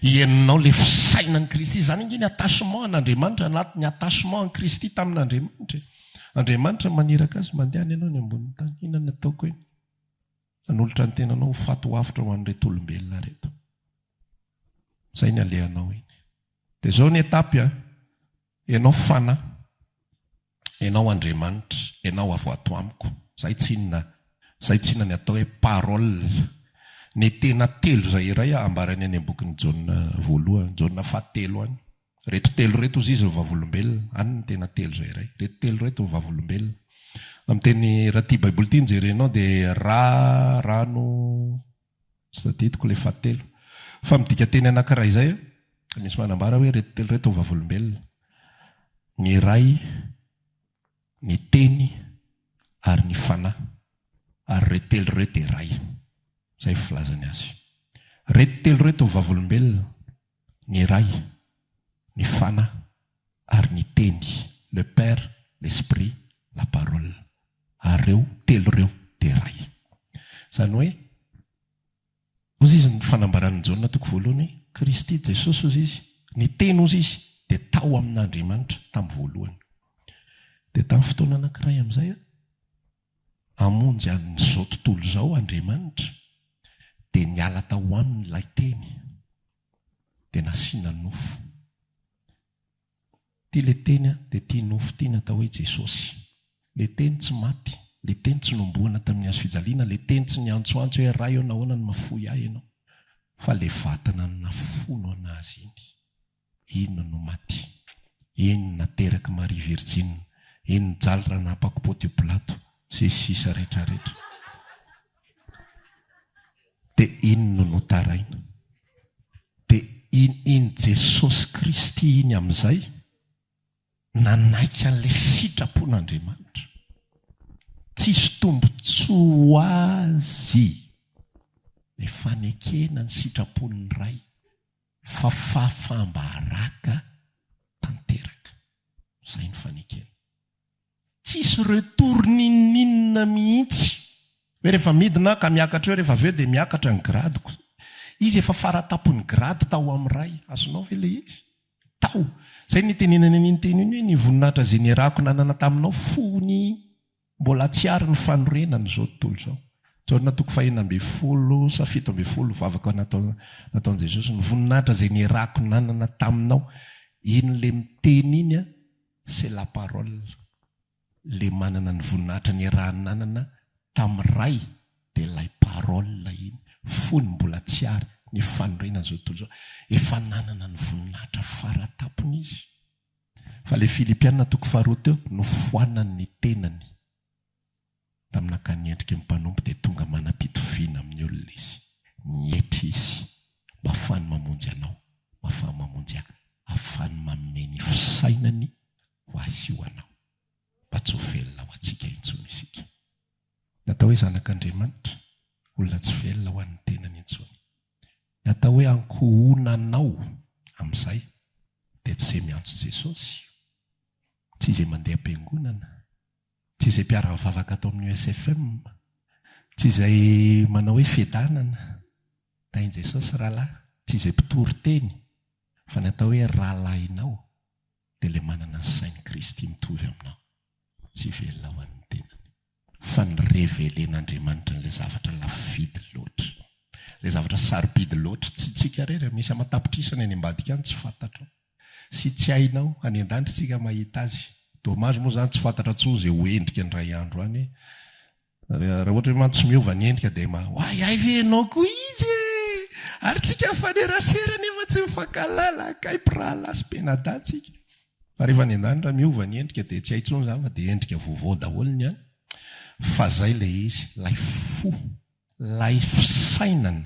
Henonao ilay fisainan'i Kristy. Izany ange ny attachement an'Andriamanitra, anatin'ny attachement an'i Kristy tamin'Andriamanitra e. Andriamanitra maniraka azy, mandehana ianao any ambonin'ny tany. Inona no ataoko eny? Hanolotra ny tenanao ho faty ho avotra ho an'ireto olombelona ireto. Izay ny alehanao iny. Dia izao ny étape an. Ianao fanahy. Ianao Andriamanitra. Ianao avy ato amiko. Izay tsinona, izay tsinona ny atao hoe parole. Ny tena telo izay iray ambarany any am-bokin'i Jaona voalohany, Jaona fahatelo any. Reto telo reto hozy izy no vavolombelona. Any ny tena telo izay iray. Reto telo reto no vavolombelona. Amin'ny teny, raha ity Baiboly ity no jerenao dia ra, rano, tsy tadidiko ilay fahatelo. Fa midika teny anankiray izay. Misy manambara hoe ireto telo ireto vavolombelona. Ny Ray, ny Teny ary ny Fanahy. Ary ireo telo ireo dia iray. Izay filazany azy. Ireto telo ireto vavolombelona. Ny Ray, ny Fanahy ary ny Teny, le Père, l'Esprit, la Parole. Ary ireo telo ireo dia iray. Izany hoe, hozy izy ny fanambaran'i Jaona toko voalohany hoe, Kristy Jesosy hozy izy, ny Teny hozy izy dia tao amin'Andriamanitra tamin'ny voalohany. Dia tamin'ny fotoana anankiray amin'izay, hamonjy an'izao tontolo izao Andriamanitra, dia niala tao aminy ilay Teny, dia nasiana nofo. Ity ilay Teny dia ity nofo ity no atao hoe Jesosy. Ilay Teny tsy maty, ilay Teny tsy nohomboana tamin'ny hazo fijaliana, ilay Teny tsy niantsoantso hoe Ray ô nahoana no mahafoy ahy Ianao, fa ilay vatana nafono an'Azy iny. Iny no maty. Iny naterak'i Maria Virjina. Iny nijaly raha napako Pontio Pilato, sy sisa rehetra rehetra. Dia iny no notaraina. Dia iny iny Jesosy Kristy iny amin'izay nanaiky an'ilay sitrapon'Andriamanitra. Tsisy tombontsoa ho azy ny fanekena ny sitrapon'ny Ray. Fa fahafaham-baraka tanteraka. Izay ny fanekena. Tsisy retour n'inon'inona mihitsy. Hoe rehefa midina aho ka miakatra eo rehefa avy eo dia miakatra ny grade-ko. Izy efa faratampon'ny grade tao amin'ny Ray. Azonao ve ilay izy? Tao. Izay no nitenenany an'iny teny iny hoe ny voninahitra izay niarahako nanana taminao fony Mbola tsy ary ny fanorenana izao tontolo izao. Jaona toko fahenina ambinifolo sa 17, vavaka nataon'i Jesosy, ny voninahitra izay nirako nanana taminao, iny le miteny iny an, c'est la parole, le manana ny voninahitra niarahany nanana tamin'ny Ray dia ilay parole iny, fony mbola tsy ary ny fanorenana izao tontolo izao, efa nanana ny voninahitra faratapony izy. Fa ilay Filipiana toko faharoa teo, nofoanany ny tenany tamin'ny nakany endriky ny mpanompo dia tonga manam-pitoviana amin'ny olona izy. Nietry izy mba hafahany mamonjy anao, mba hafahany mamonjy ahy, hafahany manome ny fisainany ho ahy sy ho anao, mba tsy ho velona ho antsika intsony isika. Ny atao hoe zanak'Andriamanitra, olona tsy velona ho an'ny tenany intsony. Ny atao hoe ankohonanao amin'izay dia tsy izay miantso Jesosy, tsy izay mandeha am-piangonana, tsy izay mpiara-mivavaka ato amin'ny USFM, tsy izay manao hoe fiadanana, tahin'i Jesosy rahalahy, tsy izay mpitory teny, fa ny atao hoe rahalahinao dia ilay manana ny sain'i Kristy mitovy aminao, tsy velona ho an'ny tenany. Fa ny revelen'Andriamanitra an'ilay zavatra lafo vidy loatra. Ilay zavatra sarobidy loatra. Tsy tsika irery, misy aman-tapitrisany any ambadika any tsy fantatrao. Sy tsy hainao. Any an-danitra isika mahita azy. Dommage moa izany tsy fantatra intsony izay ho endrika indray andro any. Raha ohatra hoe mantsy tsy miova ny endrika dia ma, oay hay ve ianao koa izy e! Ary tsika mifanerasera nefa tsy mifankahalala, kay mpirahalahy sy mpianadahy tsika. Fa rehefa any an-danitra miova ny endrika dia tsy hay intsony izany fa dia endrika vaovao daholo ny any. Fa izay ilay izy, ilay fo, ilay fisainana,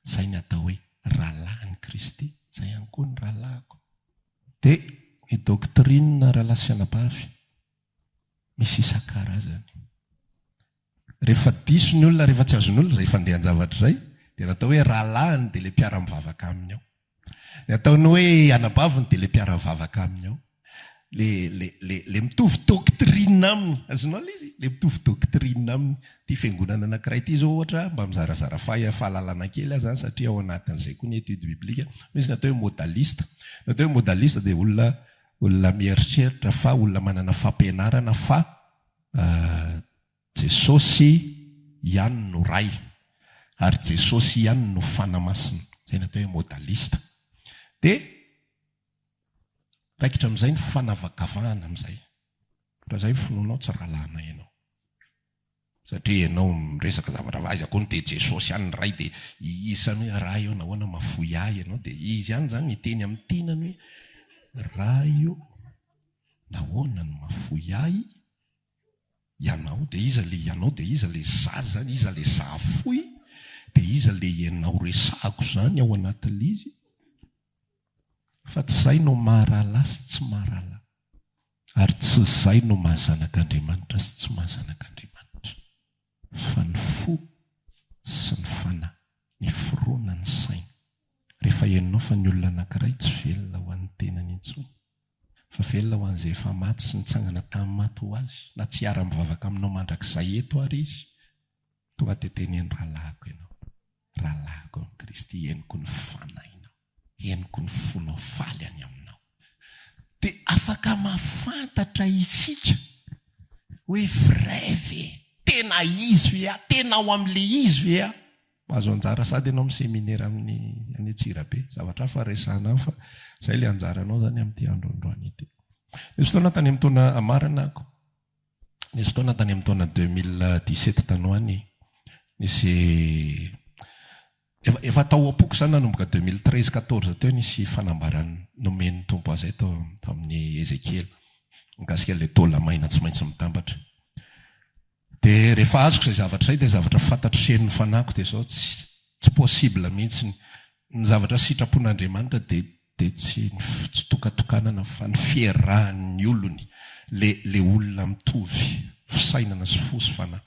izay ny atao hoe rahalahin'i Kristy, izay ihany koa ny rahalahiko. Dia ny doctrine rahalahy sy anabavy, misy isan-karazany. Rehefa diso ny olona, rehefa tsy azon'ny olona izay fandehan-javatra izay, dia natao hoe rahalahiny dia ilay mpiara-mivavaka aminy ao. Ny ataony hoe anabaviny dia ilay mpiara-mivavaka aminy ao. Le, le, le, le mitovy doctrine aminy. Azonao ilay izy? Le mitovy doctrine aminy. Ity fiangonana anankiray ity izao ohatra, mba mizarazara fahalalana kely aho izany satria ao anatin'izay koa ny étude biblique. Misy ny atao hoe modaliste. Ny atao hoe modaliste dia olona, olona mieritreritra fa, olona manana fampianarana fa Jesosy ihany no Ray, ary Jesosy ihany no Fanahy Masina. Izay no atao hoe modaliste. Dia raikitra amin'izay ny fanavakavahana amin'izay. Raha izay ny finoanao, tsy rahalahinay ianao. Satria ianao miresaka zavatra hafa, aiza koa no dia Jesosy ihany ny Ray, dia isany hoe Ray ô, nahoana mahafoy ahy ianao? Dia izy ihany izany niteny amin'ny tenany hoe, Ray ô, nahoana no mahafoy ahy Ianao, dia iza le ianao, dia iza le za zany, iza le za fohy, dia iza le ianao resahako zany ao anatin'le izy? Fa tsy izay no maha rahalahy sy tsy maha rahalahy. Ary tsy izay no maha zanak'Andriamanitra sy tsy maha zanak'Andriamanitra. Fa ny fo sy ny fanahy, ny fironan'ny ny saina. Rehefa henonao fa ny olona anankiray tsy velona ho an'ny tenany intsony, fa velona ho an'izay efa maty sy nitsangana tamin'ny maty ho azy, na tsy hiara-mivavaka aminao mandrakizay eto ary izy, tonga dia teneno rahalahiko ianao, rahalahiko amin'i Kristy, henoko ny fanahinao. Henoko ny fonao faly any aminao. Dia afaka mahafantatra isika hoe vrai ve? Tena izy ve aho? Tena ao amin'ilay izy ve aho? Mahazo anjara sady ianao amin'ny seminera amin'ny any Antsirabe. Zavatra hafa resahana any fa izay ilay anjaranao izany amin'ity andro androany ity. Nisy fotoana tany amin'ny taona marina ako. Nisy fotoana tany amin'ny taona 2017 tany ho any, nisy efa efa tao am-poko izany nanomboka 2013 14 teo nisy fanambarana nomen'ny Tompo azy tao tamin'ny Ezekiela mikasika ilay taola maina tsy maintsy mitambatra. Dia rehefa azoko izay zavatra izay dia zavatra fantatro sy henon'ny fanahiko dia izao tsy tsy possible mihitsy ny zavatra sitrapon'Andriamanitra dia dia tsy ny fitsitokatokanana fa ny fiarahan'ny olony, le le olona mitovy fisainana sy fo sy fanahy.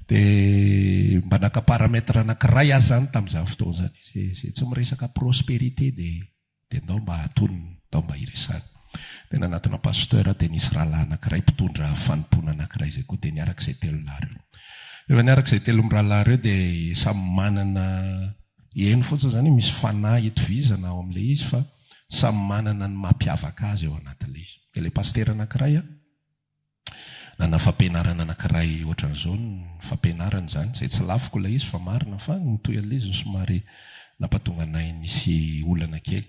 Dia mba naka paramètre anankiray aho zany tamin'izany fotoana izany, izay izay tsy miresaka prospérité dia dia ndao mba hatonina, ndao mba hiresahana. Dia nanatona pasteur aho dia nisy rahalahy anankiray mpitondra fanompoana anankiray izay koa dia niaraka izay telo lahy ireo. Rehefa niaraka izay telo mirahalahy ireo dia samy manana Eny fotsiny izany hoe misy fanahy itovizana ao amin'ilay izy fa samy manana ny mampiavaka azy ao anatin'ilay izy. Dia ilay pasitera anankiray an, nanana fampianarana anankiray ohatran'izao ny fampianarany izany, izay tsy laviko ilay izy fa marina fa ny tohin'ilay izy no somary nampatonga anay nisy olana kely.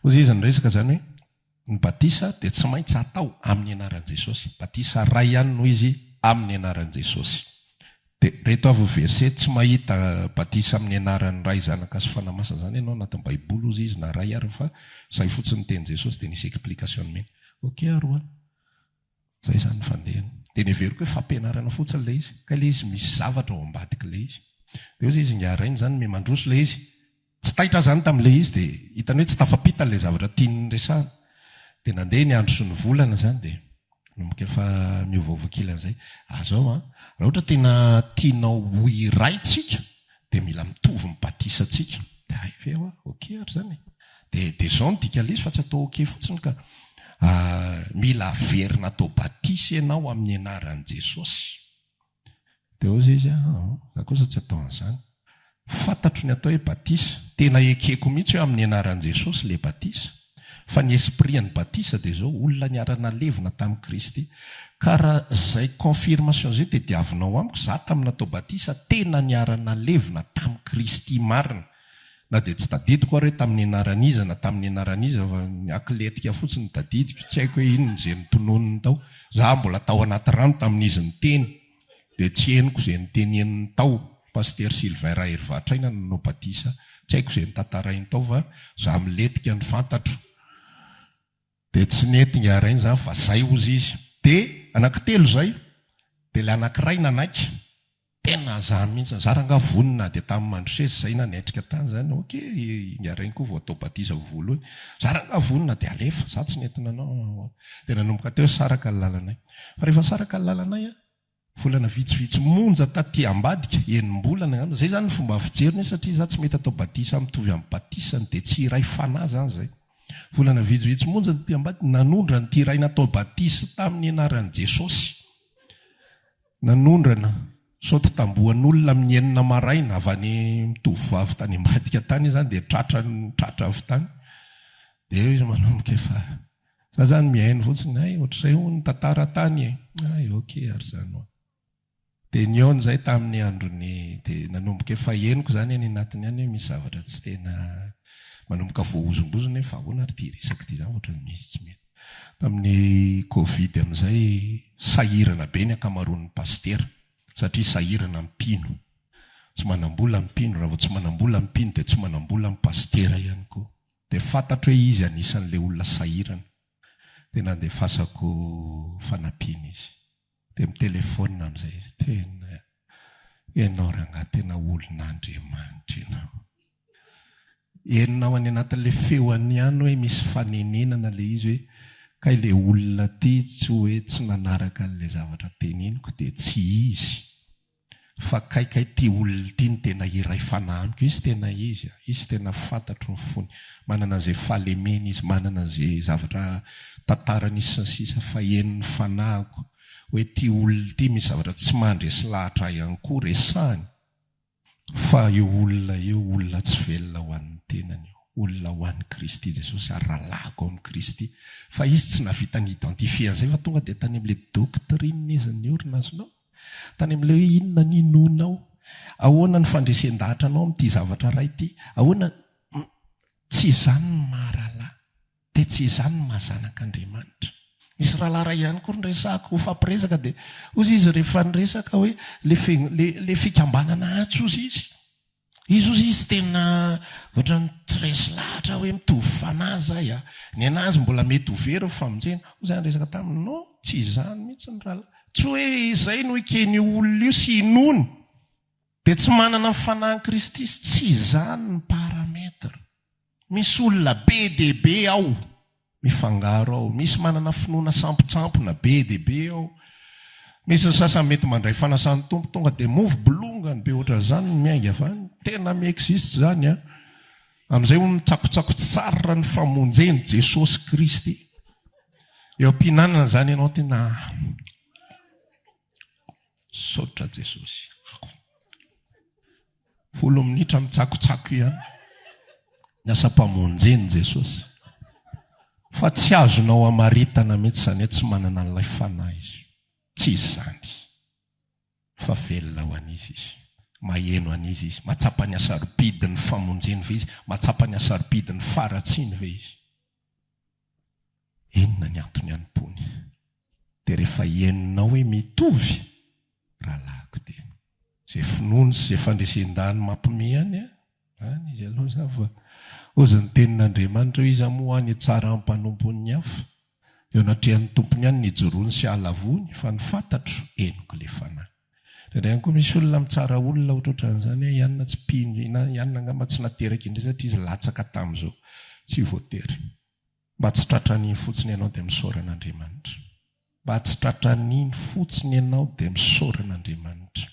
Hoy izy niresaka izany hoe ny batisa dia tsy maintsy atao amin'ny anaran'i Jesosy. Batisa iray ihany no izy amin'ny anaran'i Jesosy. Dia reto avy ny verset, tsy mahita batisa amin'ny anaran'ny Ray, Zanaka sy Fanahy Masina izany ianao anatin'ny Baiboly hozy izy na Ray ary fa izay fotsiny ny tenin'i Jesosy dia nisy explication nomeny. Ok ary hoa. Izay izany ny fandehany. Dia neveriko hoe fampianarana fotsiny ilay izy. Kay ilay izy misy zavatra ao ambadik'ilay izy. Dia hozy izy ingahy rainy izany miha mandroso ilay izy. Tsy taitra aho izany tamin'ilay izy dia hitany hoe tsy tafapita ilay zavatra tiany resahana. Dia nandeha ny andro sy ny volana izany dia nanomboka efa miovaova kely an'izay. Ah zao an, raha ohatra tena tianao ho iray tsika dia mila mitovy ny batisa tsika. Dia hay ve hoa, ok ary izany e. Dia dia izao no dikan'ilay izy fa tsy atao ok fotsiny ka. Mila averina atao batisa ianao amin'ny anaran'i Jesosy. Dia hozy izy, aa, za kosa tsy atao an'izany. Fantatro ny atao hoe batisa. Tena ekeko mihitsy hoe amin'ny anaran'i Jesosy ilay batisa. Fa ny esprit an'ny batisa dia izao, olona niara-nalevina tamin'i Kristy. Ka raha izay confirmation izay tediavinao amiko, za tamin'ny natao batisa tena niara-nalevina tamin'i Kristy marina. Na dia tsy tadidiko ary hoe tamin'ny anaran'iza na tamin'ny anaran'iza fa ny akiletika fotsiny no tadidiko, tsy haiko hoe inona izay notononiny tao. Za mbola tao anaty rano tamin'izy niteny dia tsy henoko izay noteneniny tao. Pasitera Sylvain Raherivahatraina no nanao batisa, tsy haiko izay notantarainy tao fa za milentika no fantatro. Dia tsy nety ingahy rainy izany fa zay hozy izy. Dia anankitelo izay, dia ilay anankiray nanaiky. Tena za mihitsy, za rangah vonona na dia tamin'ny Mandroseza zay nanatrika tany zany, ok ingahy rainy koa vao atao batisa vao voalohany, za rangah vonona dia alefa, za tsy nety nanao, dia nanomboka teo saraka ny lalanay. Fa rehefa saraka ny lalanay an, volana vitsivitsy monja taty ambadika, enim-bolana angamba, zay zany ny fomba fijeriny satria za tsy mety atao batisa mitovy amin'ny batisany dia tsy iray fanahy zany zay. Volana vitsivitsy monja taty ambadika, nanondrana ity ray natao batisa tamin'ny anaran'i Jesosy. Nanondrana saoty tambohan'olona amin'ny enina maraina avy any mitovovavy tany ambadika tany izy zany dia tratra tratra avy tany. Dia eo izy manomboka efa za zany mihaino fotsiny, hay ohatr'izay hono ny tantara tany e. Hay ok ary zany hoa. Dia nihaona izay tamin'ny andron'ny dia nanomboka efa henoko izany any anatiny any hoe misy zavatra tsy tena manomboka voahozongozona hoe fa ahoana ary ity resaka ity izany ohatran'ny misy tsy mety. Tamin'ny covid amin'izay sahirana be ny ankamaroan'ny pasitera satria sahirana ny mpino. Tsy manam-bola ny mpino, raha vao tsy manam-bola ny mpino dia tsy manam-bola ny pasitera ihany koa. Dia fantatro hoe izy anisan'ilay olona sahirana. Dia nandefasako fanampiana izy. Dia mitelefaonina amin'izay izy, tena ianao rangahy tena olon'Andriamanitra ianao. Henonao any anatin'ilay feo any ihany hoe misy fanenenana ilay izy hoe kay ilay olona ity tsy hoe tsy nanaraka an'ilay zavatra teneniko dia tsy izy fa kay kay ity olona ity no tena iray fanahy amiko, izy tena izy a, izy tena fantatro ny fony, manana an'izay fahalemena izy, manana an'izay zavatra tantarany izy sy ny sisa fa henon'ny fanahiko hoe ity olona ity misy zavatra tsy mandresy lahatra ahy ihany koa resahiny. Fa io olona io, olona tsy velona ho an'ny tenany io, olona ho an'i Kristy Jesosy ary rahalahiko ao amin'i Kristy. Fa izy tsy nahavita ni-identifier an'izay fa tonga dia tany amin'ilay doctrine izy niorina, azonao? Tany amin'ilay hoe inona ny inoanao? Ahoana ny fandresen-dahatra anao amin'ity zavatra iray ity? Ahoana? Tsy izany ny maha-rahalahy. Dia tsy izany ny maha zanak'Andriamanitra. Nisy rahalahy iray ihany koa niresahako nifampiresaka dia hozy izy rehefa niresaka hoe le le le fikambanana atsy hozy izy. Izy hozy izy tena ohatran'ny tsy resy lahatra hoe mitovy fanahy zay a. Ny anazy mbola mety ho very ny famonjena. Hoy za niresaka taminy, non, tsy izany mihitsy ny rahalahy. Tsy hoe izay no eken'io olona io sy inoany. Dia tsy manana ny fanahin'i Kristy izy, tsy izany ny paramètre. Misy olona be dia be ao mifangaro ao, misy manana finoana sampontsampona be dia be ao, misy ny sasany mety mandray fanasan'ny Tompo tonga dia mofo bolongany be ohatran'izany no miainga avy any, tena mi-existe izany an! Amin'izay hono mitsakotsako tsara ny famonjen'i Jesosy Kristy. Eo am-pihinanana izany ianao tena Misaotra Jesosy. Folo minitra mitsakotsako ihany ny asam-pamonjen'i Jesosy. Fa tsy azonao amaritana mihitsy izany hoe tsy manana an'ilay fanahy izy. Tsy izany. Fa velona ho an'iza izy? Maheno an'iza izy? Mahatsapa ny hasarobidin'ny famonjeny ve izy? Mahatsapa ny hasarobidin'ny faharatsiany ve izy? Inona ny antony anompoany? Dia rehefa henonao hoe mitovy, rahalahiko dia izay finoany sy izay fandresen-dahany mampime any an, any izy aloha izany fa hozy ny tenin'Andriamanitra hoe iza moa any hitsara ny mpanompon'ny hafa? Eo anatrehan'ny Tompony ihany ny hijoroany sy hahalavoany fa ny fantatro henoko ilay fanahy. Indraindray ihany koa misy olona mitsara olona ohatrohatran'izany hoe i anona tsy mpino, na i anona angamba tsy nateraka indray satria izy latsaka tamin'izao. Tsy voatery. Mba tsy tratran'iny fotsiny ianao dia misaora an'Andriamanitra. Mba tsy tratran'iny fotsiny ianao dia misaora an'Andriamanitra.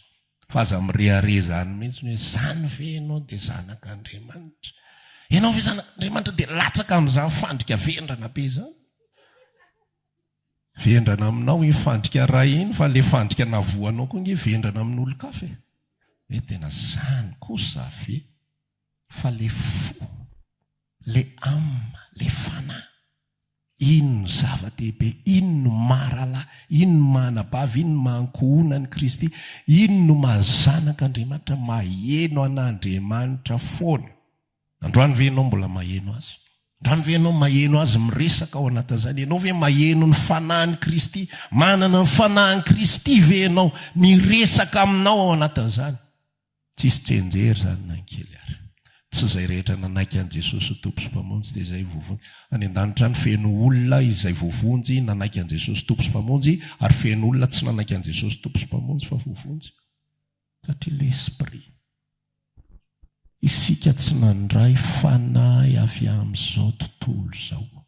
Fa aza mirehareha izany mihitsy hoe izany ve ianao dia zanak'Andriamanitra? Ianao ve zanak'Andriamanitra dia latsaka amin'izany fandrika vendrana be izany? Vendrana aminao iny fandrika iray iny fa ilay fandrika navoanao koa ange vendrana amin'olon-kafa e. Hoe tena izany kosa ve? Fa le fo, le âme, le fanahy, iny no zava-dehibe, iny no maha rahalahy, iny no maha anabavy, iny no maha ankohonan'i Kristy, iny no maha zanak'Andriamanitra, maheno an'Andriamanitra foana. Androany ve ianao mbola maheno Azy? Androany ve ianao maheno Azy miresaka ao anatin'izany? Ianao ve maheno ny Fanahin'i Kristy? Manana ny Fanahin'i Kristy ve ianao miresaka aminao ao anatin'izany? Tsisy tsianjery izany na ny kely ary. Tsy izay rehetra nanaiky an'i Jesosy ho Tompo sy Mpamonjy dia izay voavonjy. Any an-danitra any feno olona izay voavonjy nanaiky an'i Jesosy Tompo sy Mpamonjy ary feno olona tsy nanaiky an'i Jesosy Tompo sy Mpamonjy fa voavonjy. Satria l'esprit. Isika tsy nandray fanahy avy amin'izao tontolo izao.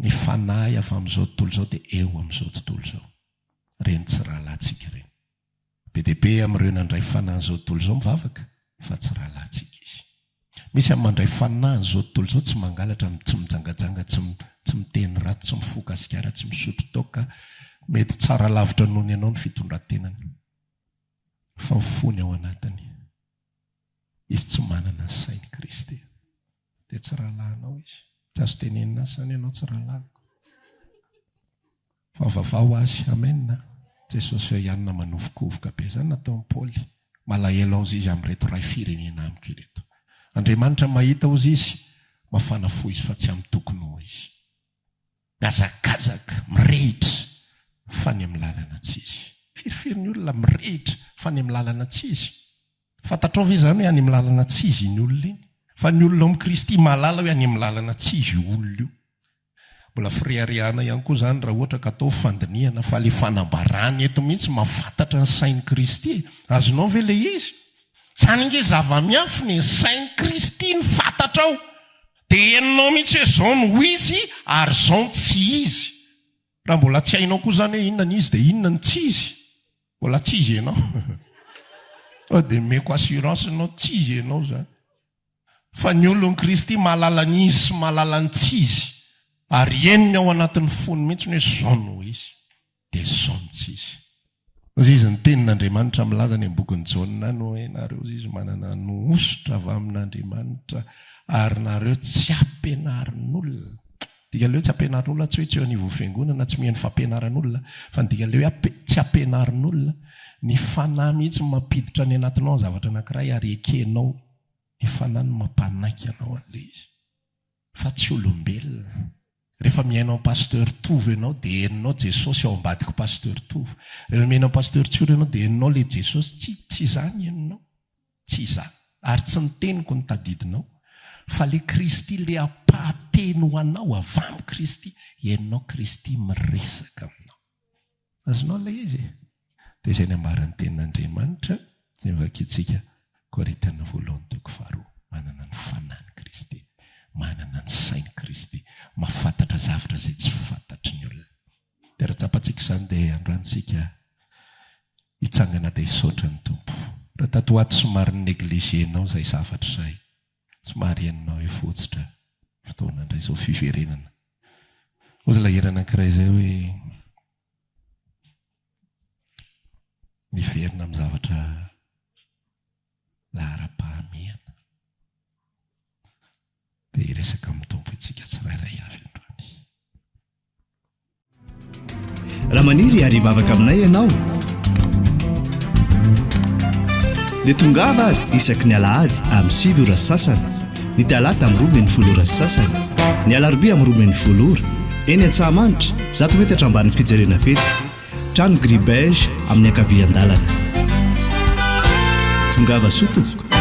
Ny fanahy avy amin'izao tontolo izao dia eo amin'izao tontolo izao. Ireny tsy rahalahintsika ireny. Be dia be amin'ireo nandray fanahin'izao tontolo izao mivavaka fa tsy rahalahintsika izy. Misy amin'ny mandray fanahin'izao tontolo izao tsy mangalatra, tsy mijangajanga, tsy tsy miteny ratsy, tsy mifoka sigara, tsy misotro toaka, mety tsara lavitra noho ny anao ny fitondran-tenany. Fa ny fony ao anatiny, izy tsy manana ny sain'i Kristy. Dia tsy rahalahinao izy. Tsy azo tenenina azy izany ianao tsy rahalahiko. Fa vavaho azy. Amen a. Jesosy eo ihany na manovokovoka be. Izany nataon'i Paoly. Malahelo aozy izy amin'ireto ray firenena amiko ireto. Andriamanitra mahita ozy izy, mafana fo izy fa tsy amin'ny tokony ho izy. Mihazakazaka, mirehitra fa any amin'ny lalana tsy izy. Firifiry ny olona mirehitra fa any amin'ny lalana tsy izy. Fantatrao ve izany hoe any amin'ny lalana tsy izy iny olona iny? Fa ny olona ao amin'i Kristy mahalala hoe any amin'ny lalana tsy izy io olona io. Mbola fireharehana ihany koa izany raha ohatra ka atao fandinihana fa ilay fanambarana eto mihitsy mahafantatra ny sain'i Kristy e! Azonao ve ilay izy? Izany ange zava-miafina e, sain'i Kristy no fantatrao. Dia henonao mihitsy hoe izao no izy ary izao no tsy izy. Raha mbola tsy hainao koa izany hoe inona ny izy dia inona ny tsy izy, mbola tsy izy ianao. Tonga dia omeko assurance ianao, tsy izy ianao izany. Fa ny olon'i Kristy mahalala ny izy sy mahalala ny tsy izy, ary henony ao anatin'ny fony mihitsy hoe izao no izy. Dia izao no tsy izy. Hoy izy, Ny tenin'Andriamanitra milaza any amin'ny bokin'i Jaona any hoe, Nareo, hoy izy, manana ny hosotra avy amin'Andriamanitra, ary nareo tsy ampianarin'olona. Dikan'ilay hoe tsy ampianarin'olona tsy hoe tsy eo anivon'ny fiangonana, tsy mihaino fampianaran'olona, fa ny dikan'ilay hoe tsy ampianarin'olona, ny Fanahy mihitsy no mampiditra any anatinao ny zavatra anankiray ary ekenao, ny Fanahy no mampanaiky anao an'ilay izy. Fa tsy olombelona. Rehefa mihaino an'i Pasteur Tovo ianao dia henonao Jesosy ao ambadik'i Pasteur Tovo. Rehefa mihaino an'i Pasteur Tsiora ianao dia henonao ilay Jesosy. Tsy, tsy izaho ny henonao. Tsy izaho. Ary tsy ny teniko no tadidinao. Fa ilay Kristy, ilay ampahateny ho anao avy amin'i Kristy, henonao Kristy miresaka aminao. Azonao ilay izy e? Dia izay nambaran'ny Tenin'Andriamanitra, izay novakintsika, Korintiana voalohany toko faharoa, manana ny Fanahin'i Kristy, manana ny sain'i Kristy, mahafantatra zavatra izay tsy fantatry ny olona. Dia raha tsapantsika izany dia androany isika hitsangana dia hisaotra ny Tompo. Raha tato ho ato somary ni-negliger-nao izay zavatra izay, somary henonao hoe fotsitra fotoana indray izao fiverenana. Hoy ilay hira anankiray izay hoe miverina amin'ny zavatra laharam-pahamehana. Dia hiresaka amin'ny Tompo isika tsirairay avy androany. Raha maniry ary hivavaka aminay ianao dia tongava ary isaky ny alahady amin'ny 9 ora sy sasany, ny talata amin'ny 12 ora sy sasany, ny alarobia amin'ny 12 ora, eny Antsahamanitra, zato metatra ambanin'ny fijerena fety, trano gris beige amin'ny ankavian-dalana. Tongava soa tompoko.